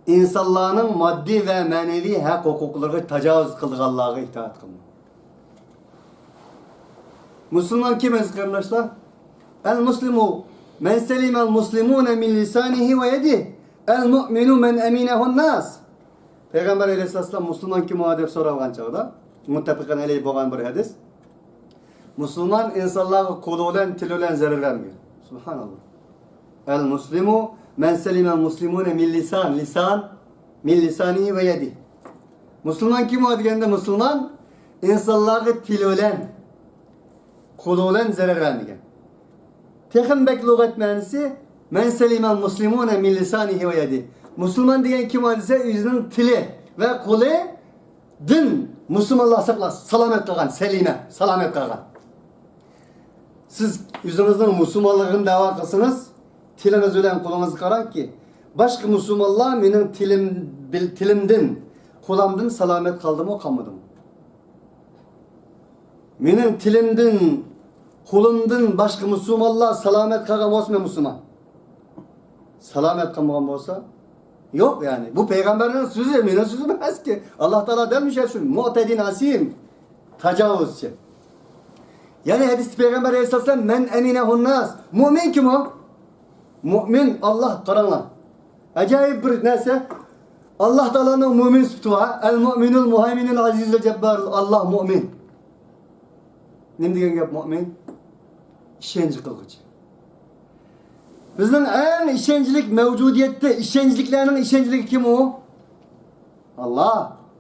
ئىنسانلارنىڭ ماددىي ۋە مەنىۋى ھەق ھوقۇقلىرىغا تاجاۋۇز قىلىدىغانلارغا ئىتائەت قىلىدۇ. مۇسۇلمان كىم ئەزىز قېرىنداشلار؟ ئەل مۇسلىمۇ مەن سەلىمەل مۇسلىمۇنە مىن لىسانىھى ۋە يەدىھ. ئەل مۇئمىنۇ مەن ئەمىنەھۇن ناس. پەيغەمبەر ئەلەيھىسسالام مۇسۇلمان كىم ئۇ دەپ سورالغان چاغدا، مۇتتەپىقەن ئەلەيھ بولغان بىر ھەدىس. مۇسۇلمان ئىنسانلارغا قولى بىلەن، تىلى بىلەن زەرەر بەرمىگەن. سۇبھاناللا. ئەل مۇسلىمۇ مەن سەلىمەل مۇسلىمۇنە مىن لىسان، لىسان، مىن لىسانىھى ۋە يەدىھ. مۇسۇلمان كىم ئۇ دېگەندە، مۇسۇلمان ئىنسانلارغا تىلى بىلەن، قولى بىلەن زەرەر بەرمىگەن. تېخىمۇ بەك لۇغەت مەنىسى، مەن سەلىمەل مۇسلىمۇنە مىن لىسانىھى ۋە يەدىھ. مۇسۇلمان دېگەن كىم ئۇ دېسە، ئۆزىنىڭ تىلى ۋە قولى دىن مۇسۇلمانلار ساقلاش، سالامەت قىلغان، سەلىمە، سالامەت قىلغان. سىز ئۆزىڭىزنىڭ مۇسۇلمانلىقىنى دەۋا قىلسىڭىز، تىلىڭىز بىلەن قولىڭىزغا قاراڭكى، باشقا مۇسۇلمانلار مېنىڭ تىلىم، بىل-، تىلىمدىن، قولامدىن سالامەت قالدىمۇ، قالمىدىمۇ؟ مېنىڭ تىلىمدىن، قولۇمدىن باشقا مۇسۇلمانلار سالامەت قالغان بولسا، مەن مۇسۇلمان. سالامەت قالمىغان بولسا، يوق يەنى. بۇ پەيغەمبەرنىڭ سۆزى، مېنىڭ سۆزۈم ئەمەسكى. ئاللا تائالا دەل مۇشۇ شۇ مۇئتەدىن ئاسىم، تاجاۋۇزچى. يەنە ھەدىستە پەيغەمبەر ئەلەيھىسسالام، مەن ئەمىنەھۇنناس. مۇئمىن كىم ئۇ؟ مۇئمىن، ئاللا، قاراڭلار. ئاجايىپ بىر نەرسە. ئاللا تائالانىڭ مۇئمىن سۈپىتى بار. ئەل مۇئمىنۇل مۇھەيمىنۇل ئەزىزۇل جەببارۇل، ئاللا مۇئمىن. نېمە دېگەن گەپ مۇئمىن؟ ئىشەنچ قىلغۇچى. بىزنىڭ ئەڭ ئىشەنچلىك مەۋجۇدىيەتتە، ئىشەنچلىكلەرنىڭ ئىشەنچلىكى كىم ئۇ؟ ئاللا.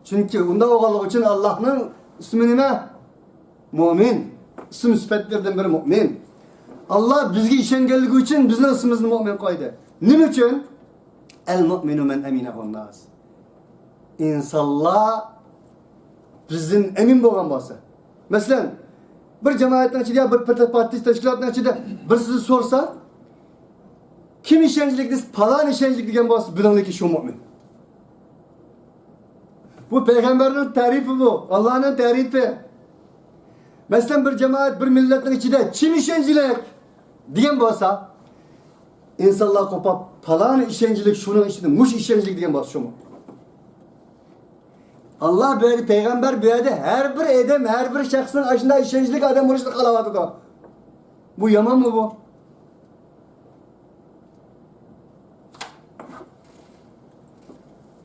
چۈنكى ئۇنداق بولغانلىقى ئۈچۈن ئاللانىڭ ئىسمى نېمە؟ مۇئمىن. ئىسىم سۈپەتلىرىدىن بىرى مۇئمىن. ئاللا بىزگە ئىشەنگەنلىكى ئۈچۈن بىزنىڭ ئىسمىمىزنى مۇئمىن قويدى. نېمە ئۈچۈن؟ ئەل مۇئمىنۇ مەن ئەمىنەھۇنناس. ئىنسانلار بىزدىن ئەمىن بولغان بولسا. مەسىلەن، بىر جامائەتنىڭ ئىچىدە يا بىر پارتىيە تەشكىلاتىنىڭ ئىچىدە بىرسى سورىسا، كىم ئىشەنچلىك دېسە، پالان ئىشەنچلىك دېگەن بولسا، بىلىڭلىكى شۇ مۇئمىن. بۇ پەيغەمبەرنىڭ تەرىپى بۇ، ئاللانىڭ تەرىپى. مەسىلەن، بىر جامائەت، بىر مىللەتنىڭ ئىچىدە كىم ئىشەنچلىك دېگەن بولسا، ئىنسانلار قوپاپ، پالان ئىشەنچلىك، شۇنىڭ ئىچىدە مۇشۇ ئىشەنچلىك دېگەن بولسا شۇمۇ. ئاللا بۇ يەردە، پەيغەمبەر بۇ يەردە ھەر بىر ئادەم، ھەر بىر شەخسنىڭ ئاشۇنداق ئىشەنچلىك ئادەم بولۇشىنى خالاۋاتىدۇ. بۇ يامانمۇ بۇ؟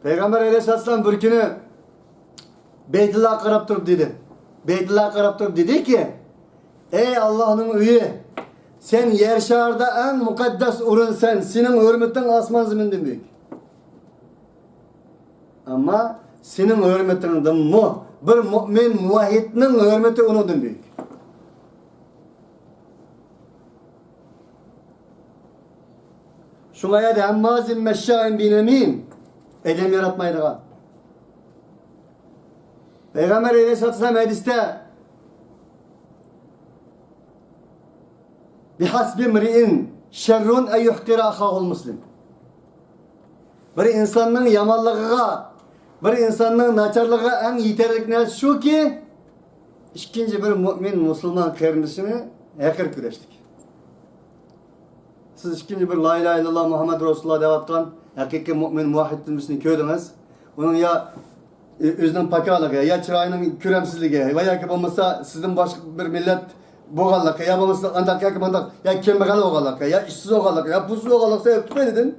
پەيغەمبەر ئەلەيھىسسالام بىر كۈنى بەيتۇللاغا قاراپ تۇرۇپ دېدى. بەيتۇللاغا قاراپ تۇرۇپ دېدىكى، ئەي ئاللانىڭ ئۆيى، سەن يەر شارىدا ئەڭ مۇقەددەس ئورۇنسەن، سېنىڭ ھۆرمىتىڭ ئاسمان زېمىندىن بۈيۈك. ئەمما سېنىڭ ھۆرمىتىڭدىنمۇ بىر مۇئمىن مۇۋەھھىدنىڭ ھۆرمىتى ئۇنىڭدىن بۈيۈك. شۇڭا يەردە ھەممازىن مەششائىن بىنەمىم، ئادەم ياراتمايدىغان. پەيغەمبەر ئەلەيھىسسالاتۇ ۋەسسالام ھەدىستە، بىھەسبىمرىئىن شەررۇن ئەن يەھقىرە ئەخاھۇل مۇسلىم. بىر ئىنساننىڭ يامانلىقىغا، بىر ئىنساننىڭ ناچارلىقىغا ئەڭ يېتەرلىك نەرسە شۇكى، ئىككىنچى بىر مۇئمىن مۇسۇلمان قېرىندىشىنى ھەقىر كۆرۈشلۈك. سىز ئىككىنچى بىر لا ئىلاھە ئىللاللا مۇھەممەد رەسۇلۇللا دەۋاتقان ھەقىقىي مۇئمىن مۇۋەھھىدتىن بىرسىنى كۆردىڭىز. ئۇنىڭ يا ئۆ-، ئۆزىنىڭ پاكالىقى، يا چىرايىنىڭ كۆرەمسىزلىكى، ۋە ياكى بولمىسا سىزدىن باشقا بىر مىللەت بولغانلىقى، يا بولمىسا ئانداق ياكى مانداق، يا كەمبەغەل بولغانلىقى، يا ئىشسىز بولغانلىقى، يا پۇلسىز بولغانلىقى سەۋەب تۈپەيلىدىن،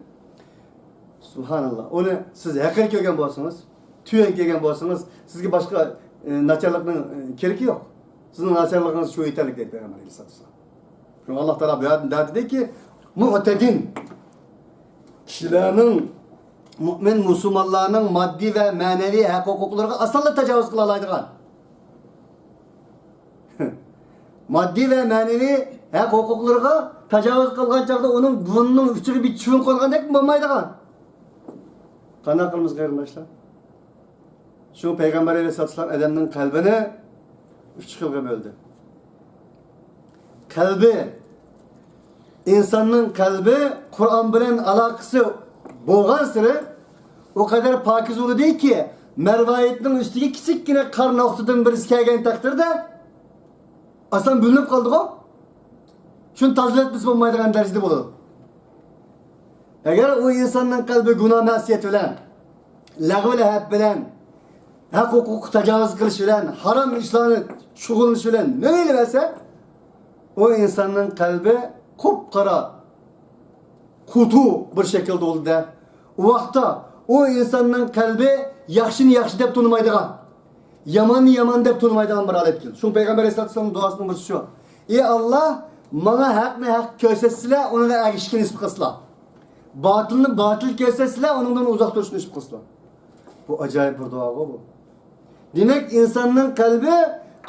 سۇبھاناللا، ئۇنى سىز ھەقىر كۆرگەن بولسىڭىز، تۆۋەن كۆرگەن بولسىڭىز، سىزگە باشقا، ئى، ناچارلىقنىڭ، ئى، كېرىكى يوق. سىزنىڭ ناچارلىقىڭىز شۇ يېتەرلىك دەيدۇ پەيغەمبەر ئەلەيھىسسالاتۇ ۋەسسالام. شۇڭا ئاللا تائالا بۇ يەردە دېدىكى، مۇئتەدىن. كىشىلەرنىڭ، مۇئمىن مۇسۇلمانلارنىڭ ماددىي ۋە مەنىۋى ھەق ھوقۇقلىرىغا ئاسانلا تاجاۋۇز قىلالايدىغان. ماددىي ۋە مەنىۋى ھەق ھوقۇقلىرىغا تاجاۋۇز قىلغان چاغدا ئۇنىڭ بۇرنىنىڭ ئۇچىغا بىر چىۋىن قونغاندەك بولمايدىغان. قانداق قىلىمىز قېرىنداشلار؟ شۇ پەيغەمبەر ئەلەيھىسسالام ئادەمنىڭ قەلبىنى ئۈچ خىلغا بۆلدى. قەلبى، ئىنساننىڭ قەلبى قۇرئان بىلەن ئالاقىسى بولغانسېرى ئۇ قەدەر پاكىز بولىدۇكى، مەرۋايىتنىڭ ئۈستىگە كىچىككىنە قارا نۇقتىدىن بىرسى كەلگەن تەقدىردە، ئاسان بۆلۈنۈپ قالىدىغۇ؟ شۇنى تازىلاتمىسا بولمايدىغان دەرىجىدە بولىدۇ. ئەگەر ئۇ ئىنساننىڭ قەلبى گۇناھ مەسىيەت بىلەن، لەغۋ لەھەب بىلەن، ھەق ھوقۇققا تاجاۋۇز قىلىش بىلەن، ھارام ئىشلارنى شۇغۇللىنىش بىلەن مەيلىۋەرسە، ئۇ ئىنساننىڭ قەلبى قۇپقارا، قۇتۇ بىر شەكىلدە بولىدۇ-دە. ئۇ ۋاقىتتا ئۇ ئىنساننىڭ قەلبى ياخشىنى ياخشى دەپ تونۇمايدىغان، ياماننى يامان دەپ تونۇمايدىغان بىر ھالەتكە كېلىدۇ. شۇڭا پەيغەمبەر ئەلەيھىسسالاتۇ ۋەسسالامنىڭ دۇئاسىنىڭ بىرسى شۇ. ئى ئاللا، ماڭا ھەقنى ھەق كۆرسەتسىلە، ئۇنىڭغا ئەگىشىشكە نېسىپ قىلسىلا. باتىلنى باتىل كۆرسەتسىلە، ئۇنىڭدىن ئۇزاق تۇرۇشنى نېسىپ قىلسىلا. بۇ ئاجايىپ بىر دۇئاغۇ بۇ. دېمەك، ئىنساننىڭ قەلبى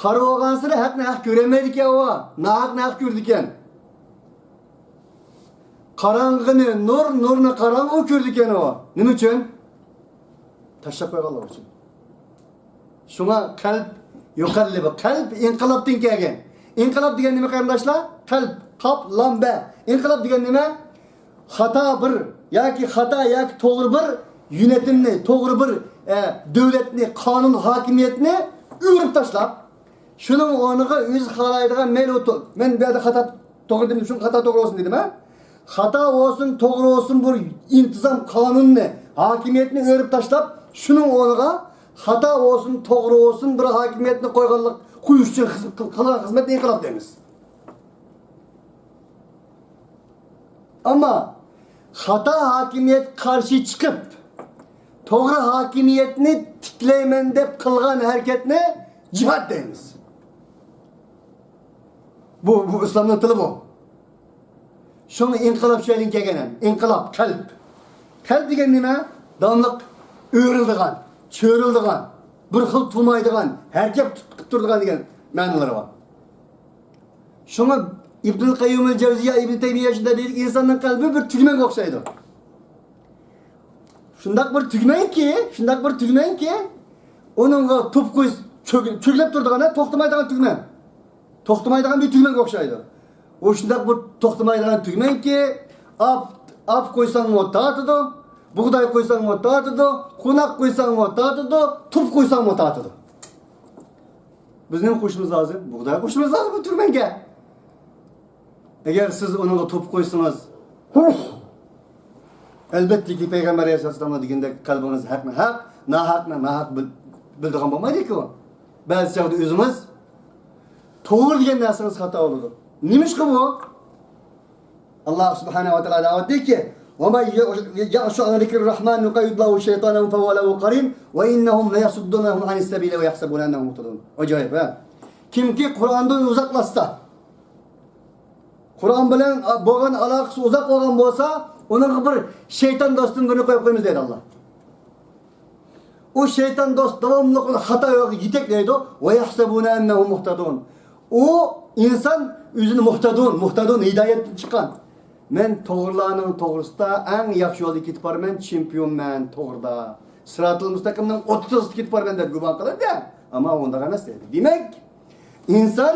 قارا بولغانسېرى ھەقنى ھەق كۆرەلمەيدىكەن ئۇ، ناھەقنى ھەق كۆرىدىكەن. قاراڭغۇنى نۇر، نۇرنى قاراڭغۇ كۆرىدىكەن ئۇ. نېمە ئۈچۈن؟ تاشلاپ قويغانلىقى ئۈچۈن. شۇڭا قەلب يۇقەللىبۇ، قەلب ئىنقىلابتىن كەلگەن. ئىنقىلاب دېگەن نېمە، قېرىنداشلار؟ قەلب، قاپ، لام، بە. ئىنقىلاب دېگەن نېمە؟ خاتا بىر ياكى خاتا ياكى توغرا بىر يۆنىتىمنى، توغرا بىر، ئە، دۆلەتنى، قانۇن، ھاكىمىيەتنى ئۆرۈپ تاشلاپ، شۇنىڭ ئورنىغا ئۆزى خالايدىغان مەيلى ئوتۇ-، مەن بۇ يەردە خاتا توغرا دېدىم، شۇڭا خاتا توغرا بولسۇن دېدىم، ھە؟ خاتا بولسۇن، توغرا بولسۇن، بىر ئىنتىزام، قانۇننى، ھاكىمىيەتنى ئۆرۈپ تاشلاپ، شۇنىڭ ئورنىغا خاتا بولسۇن، توغرا بولسۇن، بىر ھاكىمىيەتنى قويغانلىق، قويۇش ئۈچۈن خىزمەت قىل-، قىلغان خىزمەتنى ئىنقىلاب دەيمىز. ئەمما خاتا ھاكىمىيەتكە قارشى چىقىپ، توغرا ھاكىمىيەتنى تىكلەيمەن دەپ قىلغان ھەرىكەتنى جىھاد دەيمىز. بۇ، بۇ ئىسلامنىڭ تىلى بۇ. شۇڭا ئىنقىلاب شۇ يەردىن كەلگەن. ئىنقىلاب، قەلب. قەلب دېگەن نېمە؟ داۋاملىق ئۆرۈلىدىغان، چۆرۈلىدىغان، بىر خىل تۇرمايدىغان، ھەرىكەت قىلىپ تۇرىدىغان دېگەن مەنىلىرى بار. شۇڭا ئىبنۇل قەييۇمۇل جەۋزىيە، ئىبن تەيمىيە شۇنداق دەيدۇ، ئىنساننىڭ قەلبى بىر تۈگمەنگە ئوخشايدۇ. شۇنداق بىر تۈگمەنكى، شۇنداق بىر تۈگمەنكى، ئۇنىڭغا توپ قويسا چۆگ-، چۆگلەپ تۇرىدىغان، توختىمايدىغان تۈگمەن. توختىمايدىغان بىر تۈگمەنگە ئوخشايدۇ. ئۇ شۇنداق بىر توختىمايدىغان تۈگمەنكى، ئاپ، ئاپ قويساڭمۇ تارتىدۇ، بۇغداي قويساڭمۇ تارتىدۇ، قوناق قويساڭمۇ تارتىدۇ، توپ قويساڭمۇ تارتىدۇ. بىز نېمە قوشۇشىمىز لازىم؟ بۇغداي قوشۇشىمىز لازىم بۇ تۈگمەنگە. ئەگەر سىز ئۇنىڭغا توپ قويسىڭىز، ئەلۋەتتىكى، پەيغەمبەر ئەلەيھىسسالام دېگەندەك، قەلبىڭىز ھەقنى ھەق، ناھەقنى ناھەق بىل-، بىلىدىغان بولمايدۇكى ئۇ. بەزى چاغدا ئۆزىڭىز توغرا دېگەن نەرسىڭىز خاتا بولىدۇ. نېمىشقا بۇ؟ ئاللا سۇبھانەھۇ ۋە تائالا دەۋاتىدۇكى، وَمَنْ يَعْشُ عَنْ ذِكْرِ الرَّحْمَنِ نُقَيِّضْ لَهُ شَيْطَانًا فَهُوَ لَهُ قَرِينٌ وَإِنَّهُمْ لَيَصُدُّونَهُمْ عَنِ السَّبِيلِ وَيَحْسَبُونَ أَنَّهُمْ مُهْتَدُونَ. ئاجايىپ، ھە؟ كىمكى قۇرئاندىن ئۇزاقلاشسا، قۇرئان بىلەن بولغان ئالاقىسى ئۇزاق بولغان بولسا، ئۇنىڭغا بىر شەيتان دوستتىن بىرنى قويۇپ قويىمىز دەيدۇ ئاللا. ئۇ شەيتان دوست داۋاملىق ئۇنى خاتا يولغا يېتەكلەيدۇ. وَيَحْسَبُونَ أَنَّهُمْ مُهْتَدُونَ. ئۇ ئىنسان ئۆزىنى مۇھتەدۇن، مۇھتەدۇن، ھىدايەتتىن چىققان. مەن توغرىلارنىڭ توغرىسىدا ئەڭ ياخشى يولدا كېتىپ بارىمەن، چېمپىيونمەن توغرىدا. سىراتىل مۇستەقىمنىڭ ئوتتۇرىسىدا كېتىپ بارىمەن دەپ گۇمان قىلىدۇ. ئەمما ئۇنداق ئەمەس دەيدۇ. دېمەك، ئىنسان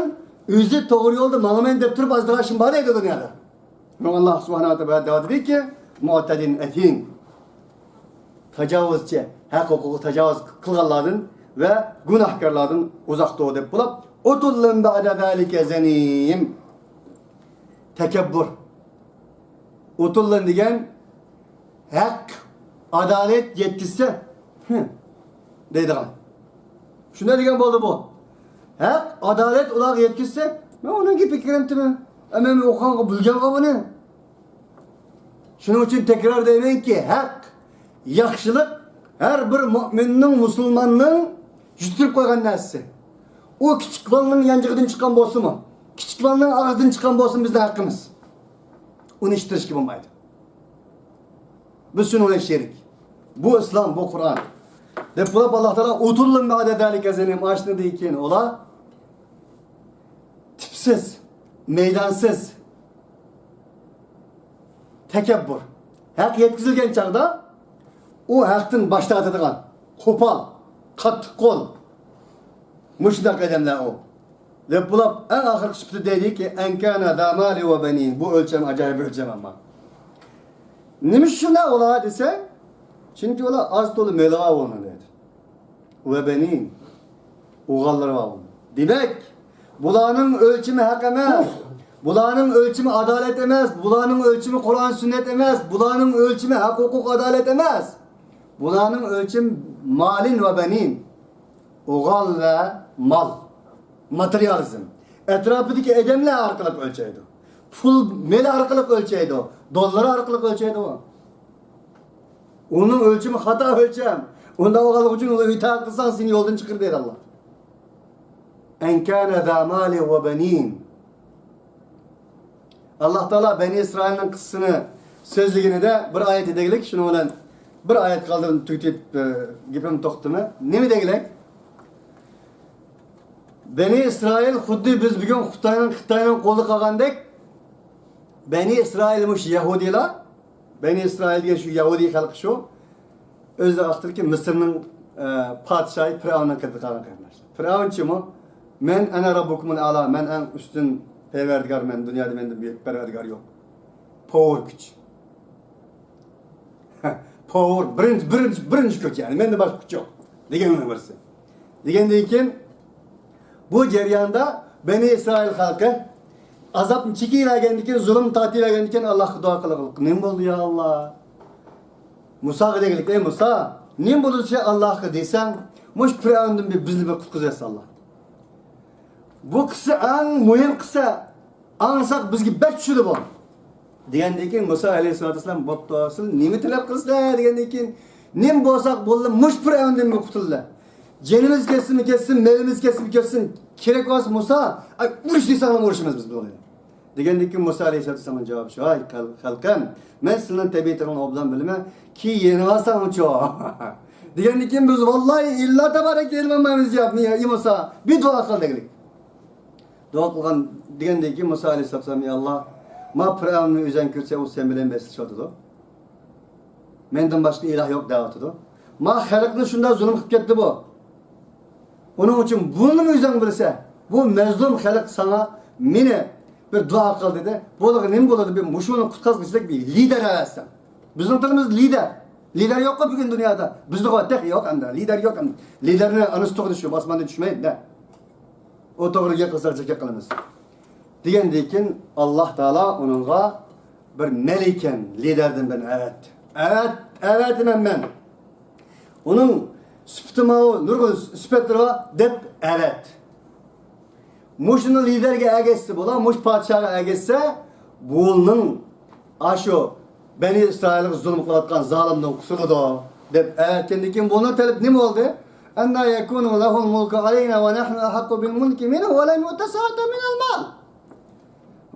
ئۆزى توغرا يولدا ماڭىمەن دەپ تۇرۇپ ئازدىغان ئىشىم بار دەيدۇ دۇنيادا. شۇڭا ئاللا سۇبھانەھۇ ۋە تائالا دەۋاتىدۇكى، مۇئتەدىن ئەسىم. تاجاۋۇزچى، ھەق ھوقۇققا تاجاۋۇز قىلغانلاردىن ۋە گۇناھكارلاردىن ئۇزاق تۇر دەپ بولۇپ، ئۇتۇللۇن بەئدە زالىكە زەنىم. تەكەببۇر. ئۇتۇللۇن دېگەن ھەق، ئادالەت يەتكۈزسە، ھە، دەيدىغان. شۇنداق دېگەن بولدى بۇ. ھەق، ئادالەت ئۇلارغا يەتكۈزسە، مەن ئۇنىڭ گېپىگە كىرەمتىمەن؟ ئە، مەن ئوقۇغانغا بىلگەنغۇ بۇنى. شۇنىڭ ئۈچۈن تەكرار دەيمەنكى، ھەق، ياخشىلىق ھەر بىر مۆمىننىڭ، مۇسۇلماننىڭ يۈتتۈرۈپ قويغان نەرسىسى. ئۇ كىچىك بالىنىڭ يانچۇقىدىن چىققان بولسىمۇ، كىچىك بالىنىڭ ئاغزىدىن چىققان بولسىمۇ بىزنىڭ ھەققىمىز. ئۇنى ئىتتىرىشكە بولمايدۇ. بىز شۇنىڭ بىلەن شېرىك. بۇ ئىسلام، بۇ قۇرئان. دەپ بولۇپ، ئاللا تائالا ئۇتۇللۇن بەئدە زالىكە زەنىم، ئاشۇندىن كېيىن ئۇلار تىپسىز، مەيدانسىز، تەكەببۇر. ھەق يەتكۈزۈلگەن چاغدا ئۇ ھەقتىن باش تارتىدىغان، قوپال، قاتتىق قول. مۇشۇنداق ئادەملەر ئۇ. دەپ بولۇپ، ئەڭ ئاخىرقى سۈپىتى دەيدىكى، «أَنْ كَانَ ذَا مَالٍ وَبَنِينَ». بۇ ئۆلچەم ئاجايىپ بىر ئۆلچەم ئەمما. نېمە ئۈچۈن ئۇلار دېسە، چۈنكى ئۇلار ئاز تولا مېلى بار ئۇنىڭ دەيدۇ. «وَبَنِينَ». ئوغۇللىرى بار ئۇنىڭ. دېمەك، بۇلارنىڭ ئۆلچىمى ھەق ئەمەس. بۇلارنىڭ ئۆلچىمى ئادالەت ئەمەس. بۇلارنىڭ ئۆلچىمى قۇرئان سۈننەت ئەمەس. بۇلارنىڭ ئۆلچىمى ھەق ھوقۇق ئادالەت ئەمەس. بۇلارنىڭ ئۆلچىمى «مَالٍ وَبَنِينَ». ئوغۇل ۋە مال، ماتېرىيالىزم. ئەتراپىدىكى ئادەملەر ئارقىلىق ئۆلچەيدۇ. پۇل، مېلى ئارقىلىق ئۆلچەيدۇ. دوللىرى ئارقىلىق ئۆلچەيدۇ. ئۇنىڭ ئۆلچىمى خاتا ئۆلچەم. ئۇنداق بولغانلىقى ئۈچۈن ئۇنى ئىتائەت قىلساڭ سېنى يولدىن چىقىرىدۇ دەيدۇ ئاللا. «أَنْ كَانَ ذَا مَالٍ وَبَنِينَ». ئاللا تائالا بەنى ئىسرائىلنىڭ قىسسىسىنى سۆزلىگىنىدە بىر ئايەت دېگۈلۈك، شۇنىڭ بىلەن بىر ئايەت قالدۇرۇپ تۈگىتىپ، ئە، گېپىمنى توختىتىمەن. نېمە دېگۈلۈك؟ بەنى ئىسرائىل خۇددى بىز بۈگۈن خىتاينىڭ، خىتاينىڭ قولىدا قالغاندەك، بەنى ئىسرائىل مۇشۇ يەھۇدىيلار، بەنى ئىسرائىل دېگەن شۇ يەھۇدىي خەلقى شۇ، ئۆزى ۋاقتىدىكى مىسىرنىڭ، ئە، پادىشاھى پىرئەۋننىڭ قېنىدا قالغان قېرىنداشلار. پىرئەۋن چىمۇ؟ مەن ئەنە رەببۇكۇمۇل ئەلا، مەن ئەڭ ئۈستۈن پەرۋەردىگار، مەن دۇنيادا مەندىن بۈيۈك پەرۋەردىگار يوق. پوۋېر كۈچ. پوۋېر، بىرىنچى، بىرىنچى، بىرىنچى كۈچ، يەنى مەندىن باشقا كۈچ يوق دېگەننىڭ بىرسى. دېگەندىن كېيىن بۇ جەرياندا بەنى ئىسرائىل خەلقى ئازابنى چېكىۋەرگەندىن كېيىن، زۇلۇم تارتىۋەرگەندىن كېيىن ئاللاھقا دۇئا قىلغان، نېمە بولدى يا ئاللا؟ مۇساغا دېگىلىك، ئەي مۇسا، نېمە بولدى سەن ئاللاھقا دېسەڭ، مۇشۇ پىرئەۋندىن بىر، بىزنى بىر قۇتقۇزەرسەن ئاللا. بۇ قىسسە ئەڭ مۇھىم قىسسە. ئاڭلىساق بىزگە بەك چۈشىدۇ بۇ. دېگەندىن كېيىن مۇسا ئەلەيھىسسالاتۇ ۋەسسالام، بوپتۇ، سىلەر نېمە تىلەپ قىلىسىلەر؟ دېگەندىن كېيىن، نېمە بولساق بولدى، مۇشۇ پىرئەۋندىن بىر قۇتۇلدى. جېنىمىز كەتسىمۇ كەتسۇن، مېلىمىز كەتسىمۇ كەتسۇن، كېرەك بولسا مۇسا، ئاي، ئۇرۇش دېسەڭلار ئۇرۇشىمىز بىز بۇنى. دېگەندىن كېيىن مۇسا ئەلەيھىسسالاتۇ ۋەسسالامنىڭ جاۋابى شۇ، ھاي خەل-، خەلقىم، مەن سىلىنىڭ تەبىئىتىڭلارنى ئوبدان بىلىمەن، كېيىن يېنىۋالساڭچۇ؟ دېگەندىن كېيىن بىز، ۋاللاھى، ئىللا تەبارەك يېنىۋالمايمىز، يا، يا مۇسا، بىر دۇئا قىل دېگىلىك. دۇئا قىلغان، دېگەندىن كېيىن مۇسا ئەلەيھىسسالام، يا ئاللا، ما پىرئەۋننى ئۆزۈڭ كۆرسەڭ، ئۇ سەن بىلەن بەسلىشىۋاتىدۇ. مەندىن باشقا ئىلاھ يوق دەۋاتىدۇ. ما خەلقنى شۇنداق زۇلۇم قىلىپ كەتتى بۇ. ئۇنىڭ ئۈچۈن بۇنىمۇ ئۆزۈڭ بىلىسەن. بۇ مەزلۇم خەلق ساڭا، مېنى بىر دۇئا قىل دېدى. بۇلارغا نېمە بولىدۇ؟ بىر مۇشۇنى قۇتقازغۇچىدەك بىر لىدەر ئەۋەتسەڭ. بىزنىڭ تىلىمىز لىدەر. لىدەر يوققۇ بۈگۈن دۇنيادا. بىزدىغۇ تېخى يوق ئەمدى. لىدەر يوق ئەمدى. لىدەرنى ئانىسى تۇغدى شۇ، ئاسماندىن چۈشمەيدۇ-دە. ئۇ توغرا گەپ قىلساق جىق گەپ قىلىمىز. دېگەندىن كېيىن ئاللا تائالا ئۇنىڭغا بىر مەلىكەن لىدەردىن بىرنى ئەۋەتتى. ئەۋەت-، ئەۋەتىمەن مەن. ئۇنىڭ سۈپىتى ماۋۇ، نۇرغۇن سۈپەتلىرى بار دەپ ئەۋەتتى. مۇشۇنى لىدەرگە ئەگەشسە بولا، مۇشۇ پادىشاھقا ئەگەشسە، بۇنىڭ ئاشۇ بەنى ئىسرائىلغا زۇلۇم قىلىۋاتقان زالىمدىن قۇتۇلىدۇ، دەپ ئەۋەتكەندىن كېيىن بۇنىڭ تەلىپى نېمە بولدى؟ أنى يكون له الملك علينا ونحن أحق بالملك منه ولم يؤت سعة من المال.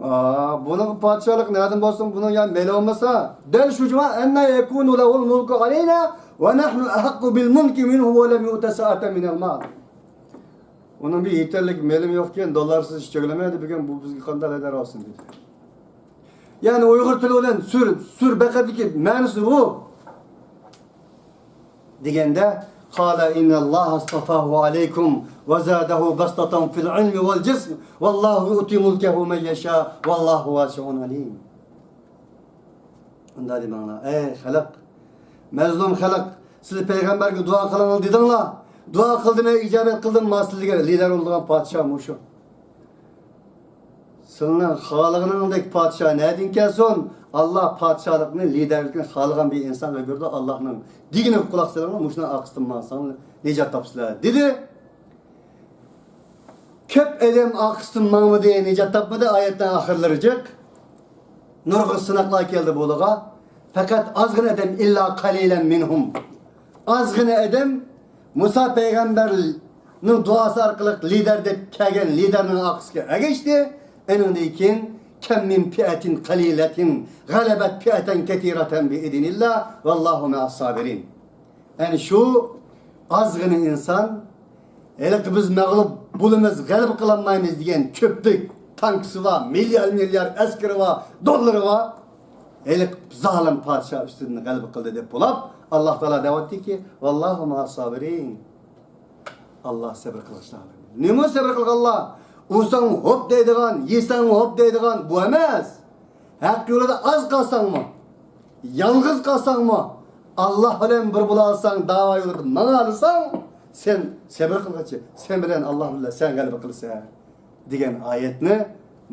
ئا، بۇنىڭ پادىشاھلىق نەدىن بولسۇن، بۇنىڭ يا مېلى بولمىسا، دەل شۇ جۇما، أنى يكون له الملك علينا ونحن أحق بالملك منه ولم يؤت سعة من المال. ئۇنىڭ بىر يېتەرلىك مېلىمۇ يوقكەن، دوللارسىز ئىش چۆگىلىمەيدۇ، بۈگۈن بۇ بىزگە قانداق لىدەر بولسۇن دېدى. يەنى ئۇيغۇر تىلى بىلەن سۈر، سۈر بەقەدىكى مەنىسى بۇ. دېگەندە، قال إن الله اصطفاه عليكم وزاده بسطة في العلم والجسم والله يؤتي ملكه من يشاء والله واسع عليم. ئۇنداق دېمەڭلار، ئەي خەلق، مەزلۇم خەلق، سىلەر پەيغەمبەرگە دۇئا قىلىڭلار دېدىڭلار. دۇئا قىلدىم، ئىجابەت قىلدىم، ما سىلەرگە لىدەر بولىدىغان پادىشاھ مۇشۇ. سىلىنىڭ خالىغىنىڭدەك پادىشاھ نەدىن كەلسۇن؟ ئاللا پادىشاھلىقنى، لىدەرلىكنى خالىغان بىر ئىنسانغا بېرىدۇ. ئاللانىڭ دېگىنىگە قۇلاق سېلىڭلار، مۇشۇنىڭ ئارقىسىدىن ماڭساڭلار نىجات تاپىسىلەر، دېدى. كۆپ ئادەم ئارقىسىدىن ماڭمىدى، نىجات تاپمىدى، ئايەتنىڭ ئاخىرلىرى جىق. نۇرغۇن سىناقلار كەلدى بۇلارغا. پەقەت ئازغىنە ئادەم، إلا قليلا منهم. ئازغىنە ئادەم مۇسا پەيغەمبەرنىڭ دۇئاسى ئارقىلىق لىدەر دەپ كەلگەن لىدەرنىڭ ئارقىسىغا ئەگەشتى. ئۇنىڭدىن كېيىن، كم من فئة قليلة غلبت فئة كثيرة بإذن الله والله مع الصابرين. ئەنە شۇ ئازغىنە ئىنسان، ھېلىقى بىز مەغلۇپ بولىمىز، غەلىبە قىلالمايمىز دېگەن كۆپلۈك تانكىسى بار، مىليار مىليار ئەسكىرى بار، دوللىرى بار، ھېلىقى زالىم پادىشاھ ئۈستىدىن غەلىبە قىلدى دەپ بولاپ، ئاللا تائالا دەۋاتتىكى، والله مع الصابرين. ئاللا سەبرى قىلغۇچىلار. نېمە سەبرى قىلغانلار؟ ئۇرساڭ ھوپ دەيدىغان، يېسەڭ ھوپ دەيدىغان بۇ ئەمەس. ھەق يولىدا ئاز قالساڭمۇ، يالغۇز قالساڭمۇ، ئاللا بىلەن بىر بولالىساڭ، داۋا يولىدا ماڭالىساڭ، سەن سەبرى قىلغۇچى، سەن بىلەن ئاللا بىللە، سەن غەلىبە قىلىسەن، دېگەن ئايەتنى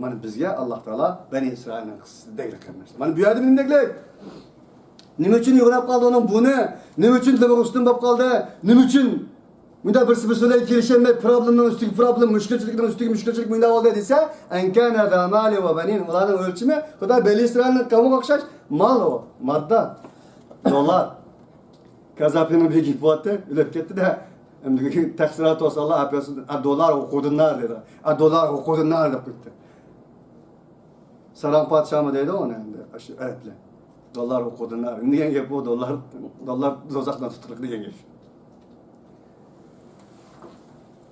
مانا بىزگە ئاللا تائالا بەنى ئىسرائىلنىڭ قىسسىسىدا دەگلىك قىلمىشتى. مانا بۇ يەردە نېمە دەگلىك؟ نېمە ئۈچۈن يىغلاپ قالدى ئۇنىڭ بۇنى؟ نېمە ئۈچۈن دىلىغا ئۇستىن بولۇپ قالدى؟ نېمە ئۈچۈن مۇنداق بىرسى بىرسى بىلەن كېلىشەلمەي، پروبلېمنىڭ ئۈستىگە پروبلېم، مۈشكۈلچىلىكنىڭ ئۈستىگە مۈشكۈلچىلىك مۇنداق بولدى دېسە، أن كان ذا مال وبنين، ئۇلارنىڭ ئۆلچىمى خۇدا بەنى ئىسرائىلنىڭ قەۋمىگە ئوخشاش مال ئۇ، ماددا، دوللار. كازاپىنىڭ بىر گېپى بارتى، ئۆلۈپ كەتتى-دە. ئەمدى تەقسىرات بولسا ئاللا ئەپەسۇن، ئە، دولار ھوقۇدىن نار دېدى. ئە، دولار ھوقۇدىن نار دەپ قويدى. سارام پادىشاھمۇ دەيدۇ ئۇنى ئەمدى، ئاشۇ ئەرەبلەر. دولار ھوقۇدىن نار. نېمە دېگەن گەپ بۇ؟ دولار، دولار دوزاختىن تۇتۇقلۇق دېگەن گەپ.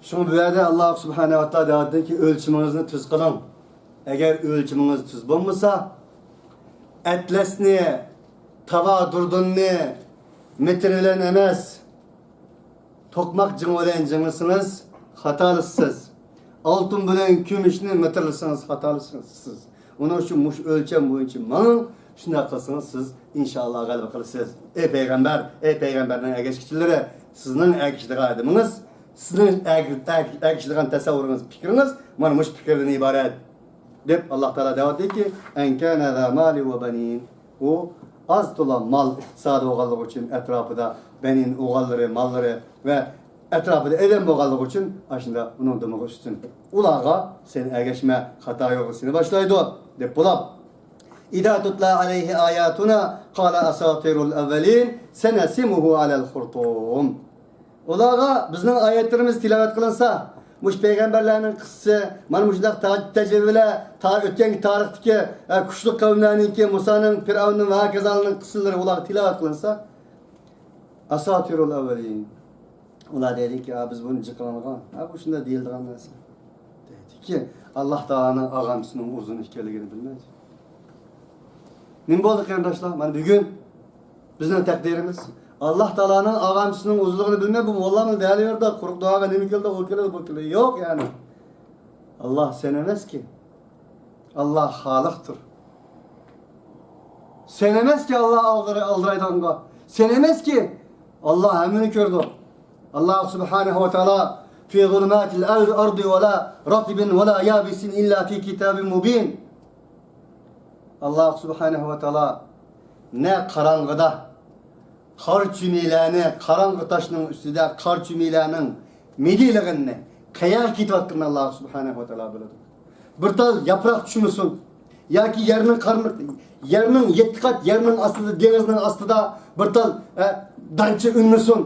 شۇڭا بۇ يەردە ئاللا سۇبھانەھۇ ۋە تائالا دەۋاتىدۇكى، ئۆلچىمىڭىزنى تۈز قىلىڭ. ئەگەر ئۆلچىمىڭىز تۈز بولمىسا، ئەتلەسنى، تاۋا دۇردۇننى مېتىر بىلەن ئەمەس، توقماق جىڭى بىلەن جىڭلىسىڭىز، خاتالىشىسىز. ئالتۇن بىلەن كۈمۈشنى مىتىرلىسىڭىز خاتالىشىسىز. ئۇنىڭ ئۈچۈن مۇشۇ ئۆلچەم بويىچە ماڭىڭ، شۇنداق قىلسىڭىز سىز ئىنشائاللا غەلىبە قىلىسىز. ئەي پەيغەمبەر، ئەي پەيغەمبەرنىڭ ئەگەشكۈچىلىرى، سىزنىڭ ئەگىشىدىغان ئادىمىڭىز، سىزنىڭ ئەگ-، ئەگ-، ئەگىشىدىغان تەسەۋۋۇرىڭىز، پىكرىڭىز مانا مۇشۇ پىكىردىن ئىبارەت، دەپ ئاللا تائالا دەۋاتىدۇكى، «أن كان ذا مال وبنين.» ئۇ ئاز تولا مال ئىقتىسادى بولغانلىقى ئۈچۈن ئەتراپىدا بەنىن ئوغۇللىرى، ماللىرى ۋە ئەتراپىدا ئادەم بولغانلىقى ئۈچۈن ئاشۇنداق ئۇنىڭ دۇمىغا ئۈستۈن. ئۇلارغا سەن ئەگەشمە، خاتا يولغا سېنى باشلايدۇ، دەپ بولاپ. «إذا تتلى عليه آياتنا قال أساطير الأولين سنسمه على الخرطوم.» ئۇلارغا بىزنىڭ ئايەتلىرىمىز تىلاۋەت قىلىنسا، مۇشۇ پەيغەمبەرلەرنىڭ قىسسىسى، مانا مۇشۇنداق تا-، تەجرىبىلەر، تا-، ئۆتكەنكى تارىختىكى، ئە، كۈچلۈك قەۋملەرنىڭكى، مۇسانىڭ، پىرئەۋننىڭ ۋە ھاكازانىڭ قىسسىلىرى ئۇلارغا تىلاۋەت قىلىنسا، «أساطير الأولين.» ئۇلار دەيدىكى، «ئا، بىز بۇنى جىق قىلىنغان، ھە، بۇ شۇنداق دېيىلىدىغان نەرسە.» دەيدىكى، ئاللا تائالانىڭ ئاغامچىسىنىڭ ئۇزۇن ئىكەنلىكىنى بىلمەيدۇ. نېمە بولدى قېرىنداشلار؟ مانا بۈگۈن بىزنىڭ تەقدىرىمىز، ئاللا تائالانىڭ ئاغامچىسىنىڭ ئۇزۇنلۇقىنى بىلمەي، بۇ موللامۇ دەلىۋېرىدۇ، قۇرۇق دۇئاغا نېمە كېلىدۇ، ئۇ كېلىدۇ، بۇ كېلىدۇ. يوق يەنى. ئاللا سەن ئەمەسكى. ئاللا خالىقتۇر. سەن ئەمەسكى ئاللا ئالدىرا-، ئالدىرايدىغانغا. سەن ئەمەسكى. ئاللا ھەممىنى كۆرىدۇ. ئاللا سۇبھانەھۇ ۋە تائالا، «في ظلمات الأرض ولا رطب ولا يابس إلا في كتاب مبين.» ئاللا سۇبھانەھۇ ۋە تائالا نە قاراڭغۇدا قار چۈمۈلەرنى، قاراڭغۇ تاشنىڭ ئۈستىدە قار چۈمۈلەرنىڭ مىدىرلىغىنىنى، قەيەرگە كېتىۋاتقىنىنى ئاللا سۇبھانەھۇ ۋە تائالا بىلىدۇ. بىر تال ياپراق چۈشمىسۇن ياكى يەرنىڭ قارنى-، يەرنىڭ يەتتە قات يەرنىڭ ئاستىدا، دېڭىزنىڭ ئاستىدا بىر تال، ئە، دانچە ئۈنمىسۇن.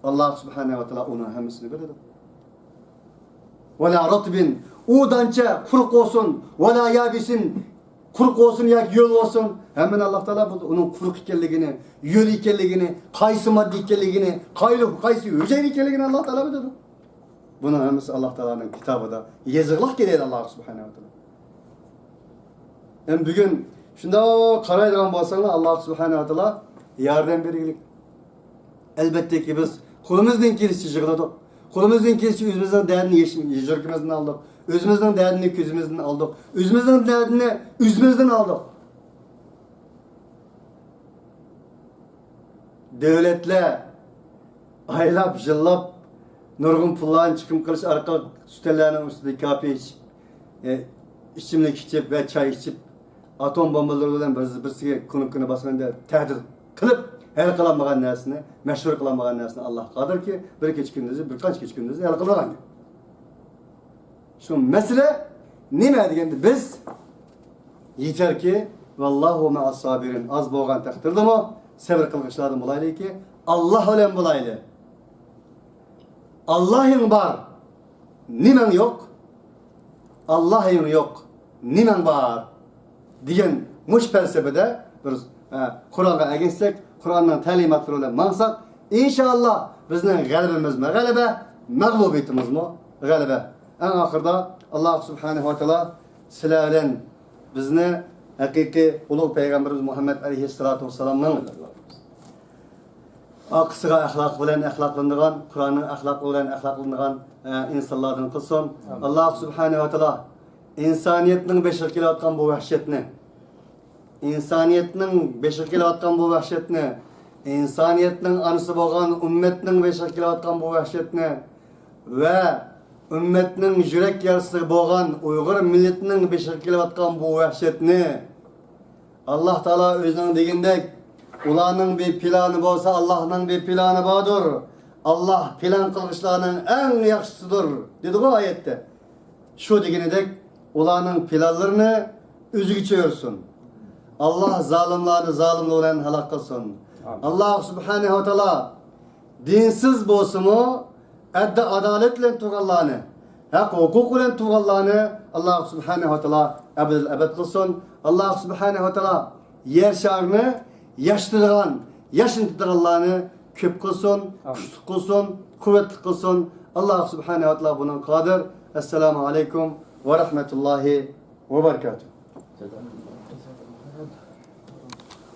ئاللا سۇبھانەھۇ ۋە تائالا ئۇنىڭ ھەممىسىنى بىلىدۇ. «ولا رطب»، ئۇ دانچە قۇرۇق بولسۇن، «ولا يابس»، قۇرۇق بولسۇن ياكى ھۆل بولسۇن، ھەممىنى ئاللا تائالا بىلىدۇ. ئۇنىڭ قۇرۇق ئىكەنلىكىنى، ھۆل ئىكەنلىكىنى، قايسى ماددا ئىكەنلىكىنى، قايلى-، قايسى ھۈجەيرە ئىكەنلىكىنى ئاللا تائالا بىلىدۇ. بۇنىڭ ھەممىسى ئاللا تائالانىڭ كىتابىدا يېزىقلىق دەيدۇ ئاللا سۇبھانەھۇ ۋە تائالا. ئەمدى بۈگۈن شۇنداق قارايدىغان بولساڭلار، ئاللا سۇبھانەھۇ ۋە تائالا ياردەم بەرگىلىك. ئەلۋەتتىكى، بىز قولىمىزدىن كېلىشىچە يىغلىدۇق. قولىمىزدىن كېلىشىچە ئۆزىمىزنىڭ دەردىنى يېشىم-، يۈرىكىمىزدىن ئالدۇق. ئۆزىمىزنىڭ دەردىنى كۆزىمىزدىن ئالدۇق. ئۆزىمىزنىڭ دەردىنى ئۆزىمىزدىن ئالدۇق. دۆلەتلەر ئايلاپ، يىللاپ نۇرغۇن پۇللارنى چىقىم قىلىش ئارقىلىق ئۈستەللەرنىڭ ئۈستىدە كافې ئىچىپ، ئە، ئىچىملىك ئىچىپ ۋە چاي ئىچىپ، ئاتوم بومبىلىرى بىلەن بىرسى بىرسىگە كۇنۇپكىنى باسقاندەك تەھدىت قىلىپ، ھەل قىلالمىغان نەرسىنى، مەشۋەرە قىلالمىغان نەرسىنى ئاللا قادىركى، بىر كېچە كۈندۈزى، بىر قانچە كېچە كۈندۈزى ھەل قىلىدىغان گەپ. شۇ مەسىلە نېمە دېگەندە، بىز يېتەركى، «ۋەللاھۇ مەئەس سابىرىن»، ئاز بولغان تەقدىردىمۇ سەۋر قىلغۇچىلاردىن بولايلىكى، ئاللا بىلەن بولايلى. «ئاللاھىڭ بار، نېمەڭ يوق؟ ئاللاھىڭ يوق، نېمەڭ بار؟» دېگەن مۇشۇ پەلسەپىدە بىر، ئە، قۇرئانغا ئەگەشسەك، قۇرئاننىڭ تەلىماتلىرى بىلەن ماڭساق، ئىنشائاللا بىزنىڭ غەلىبىمىزمۇ غەلىبە، مەغلۇبىيىتىمىزمۇ غەلىبە. ئەڭ ئاخىرىدا ئاللا سۇبھانەھۇ ۋە تائالا سىلەر بىلەن بىزنى ھەقىقىي ئۇلۇغ پەيغەمبىرىمىز مۇھەممەد ئەلەيھىسسالاتۇ ۋەسسالامنىڭ ئارقىسىغا ئەخلاق بىلەن ئەخلاقلىنىدىغان، قۇرئاننىڭ ئەخلاقى بىلەن ئەخلاقلىنىدىغان، ئە، ئىنسانلاردىن قىلسۇن. ئامىن. ئاللا سۇبھانەھۇ ۋە تائالا ئىنسانىيەتنىڭ بېشىغا كېلىۋاتقان بۇ ۋەھشەتنى، ئىنسانىيەتنىڭ بېشىغا كېلىۋاتقان بۇ ۋەھشەتنى، ئىنسانىيەتنىڭ ئانىسى بولغان ئۈممەتنىڭ بېشىغا كېلىۋاتقان بۇ ۋەھشەتنى ۋە ئۈممەتنىڭ يۈرەك يارىسى بولغان ئۇيغۇر مىللىتىنىڭ بېشىغا كېلىۋاتقان بۇ ۋەھشەتنى، ئاللا تائالا ئۆزىنىڭ دېگىنىدەك، «ئۇلارنىڭ بىر پىلانى بولسا، ئاللانىڭ بىر پىلانى باردۇر. ئاللا پىلان قىلغۇچىلارنىڭ ئەڭ ياخشىسىدۇر» دېدىغۇ ئايەتتە. شۇ دېگىنىدەك، ئۇلارنىڭ پىلانلىرىنى ئۆزىگە چېۋىرسۇن. ئاللا زالىملارنى زالىملار بىلەن ھالاك قىلسۇن. ئامىن. ئاللا سۇبھانەھۇ ۋە تائالا دىنسىز بولسىمۇ، ئەددى ئادالەت بىلەن تۇرغانلارنى، ھەق ھوقۇق بىلەن تۇرغانلارنى ئاللا سۇبھانەھۇ ۋە تائالا ئەبەدىل ئەبەد قىلسۇن. ئاللا سۇبھانەھۇ ۋە تائالا يەر شارىنى ياشىتىدىغان، ياشنىتىدىغانلارنى كۆپ قىلسۇن، ئامىن. كۈچلۈك قىلسۇن، قۇۋۋەتلىك قىلسۇن. ئاللا سۇبھانەھۇ ۋە تائالا بۇنىڭغا قادىر. ئەسسالامۇ ئەلەيكۇم ۋە رەھمەتۇللاھى ۋە بەرىكاتۇھ.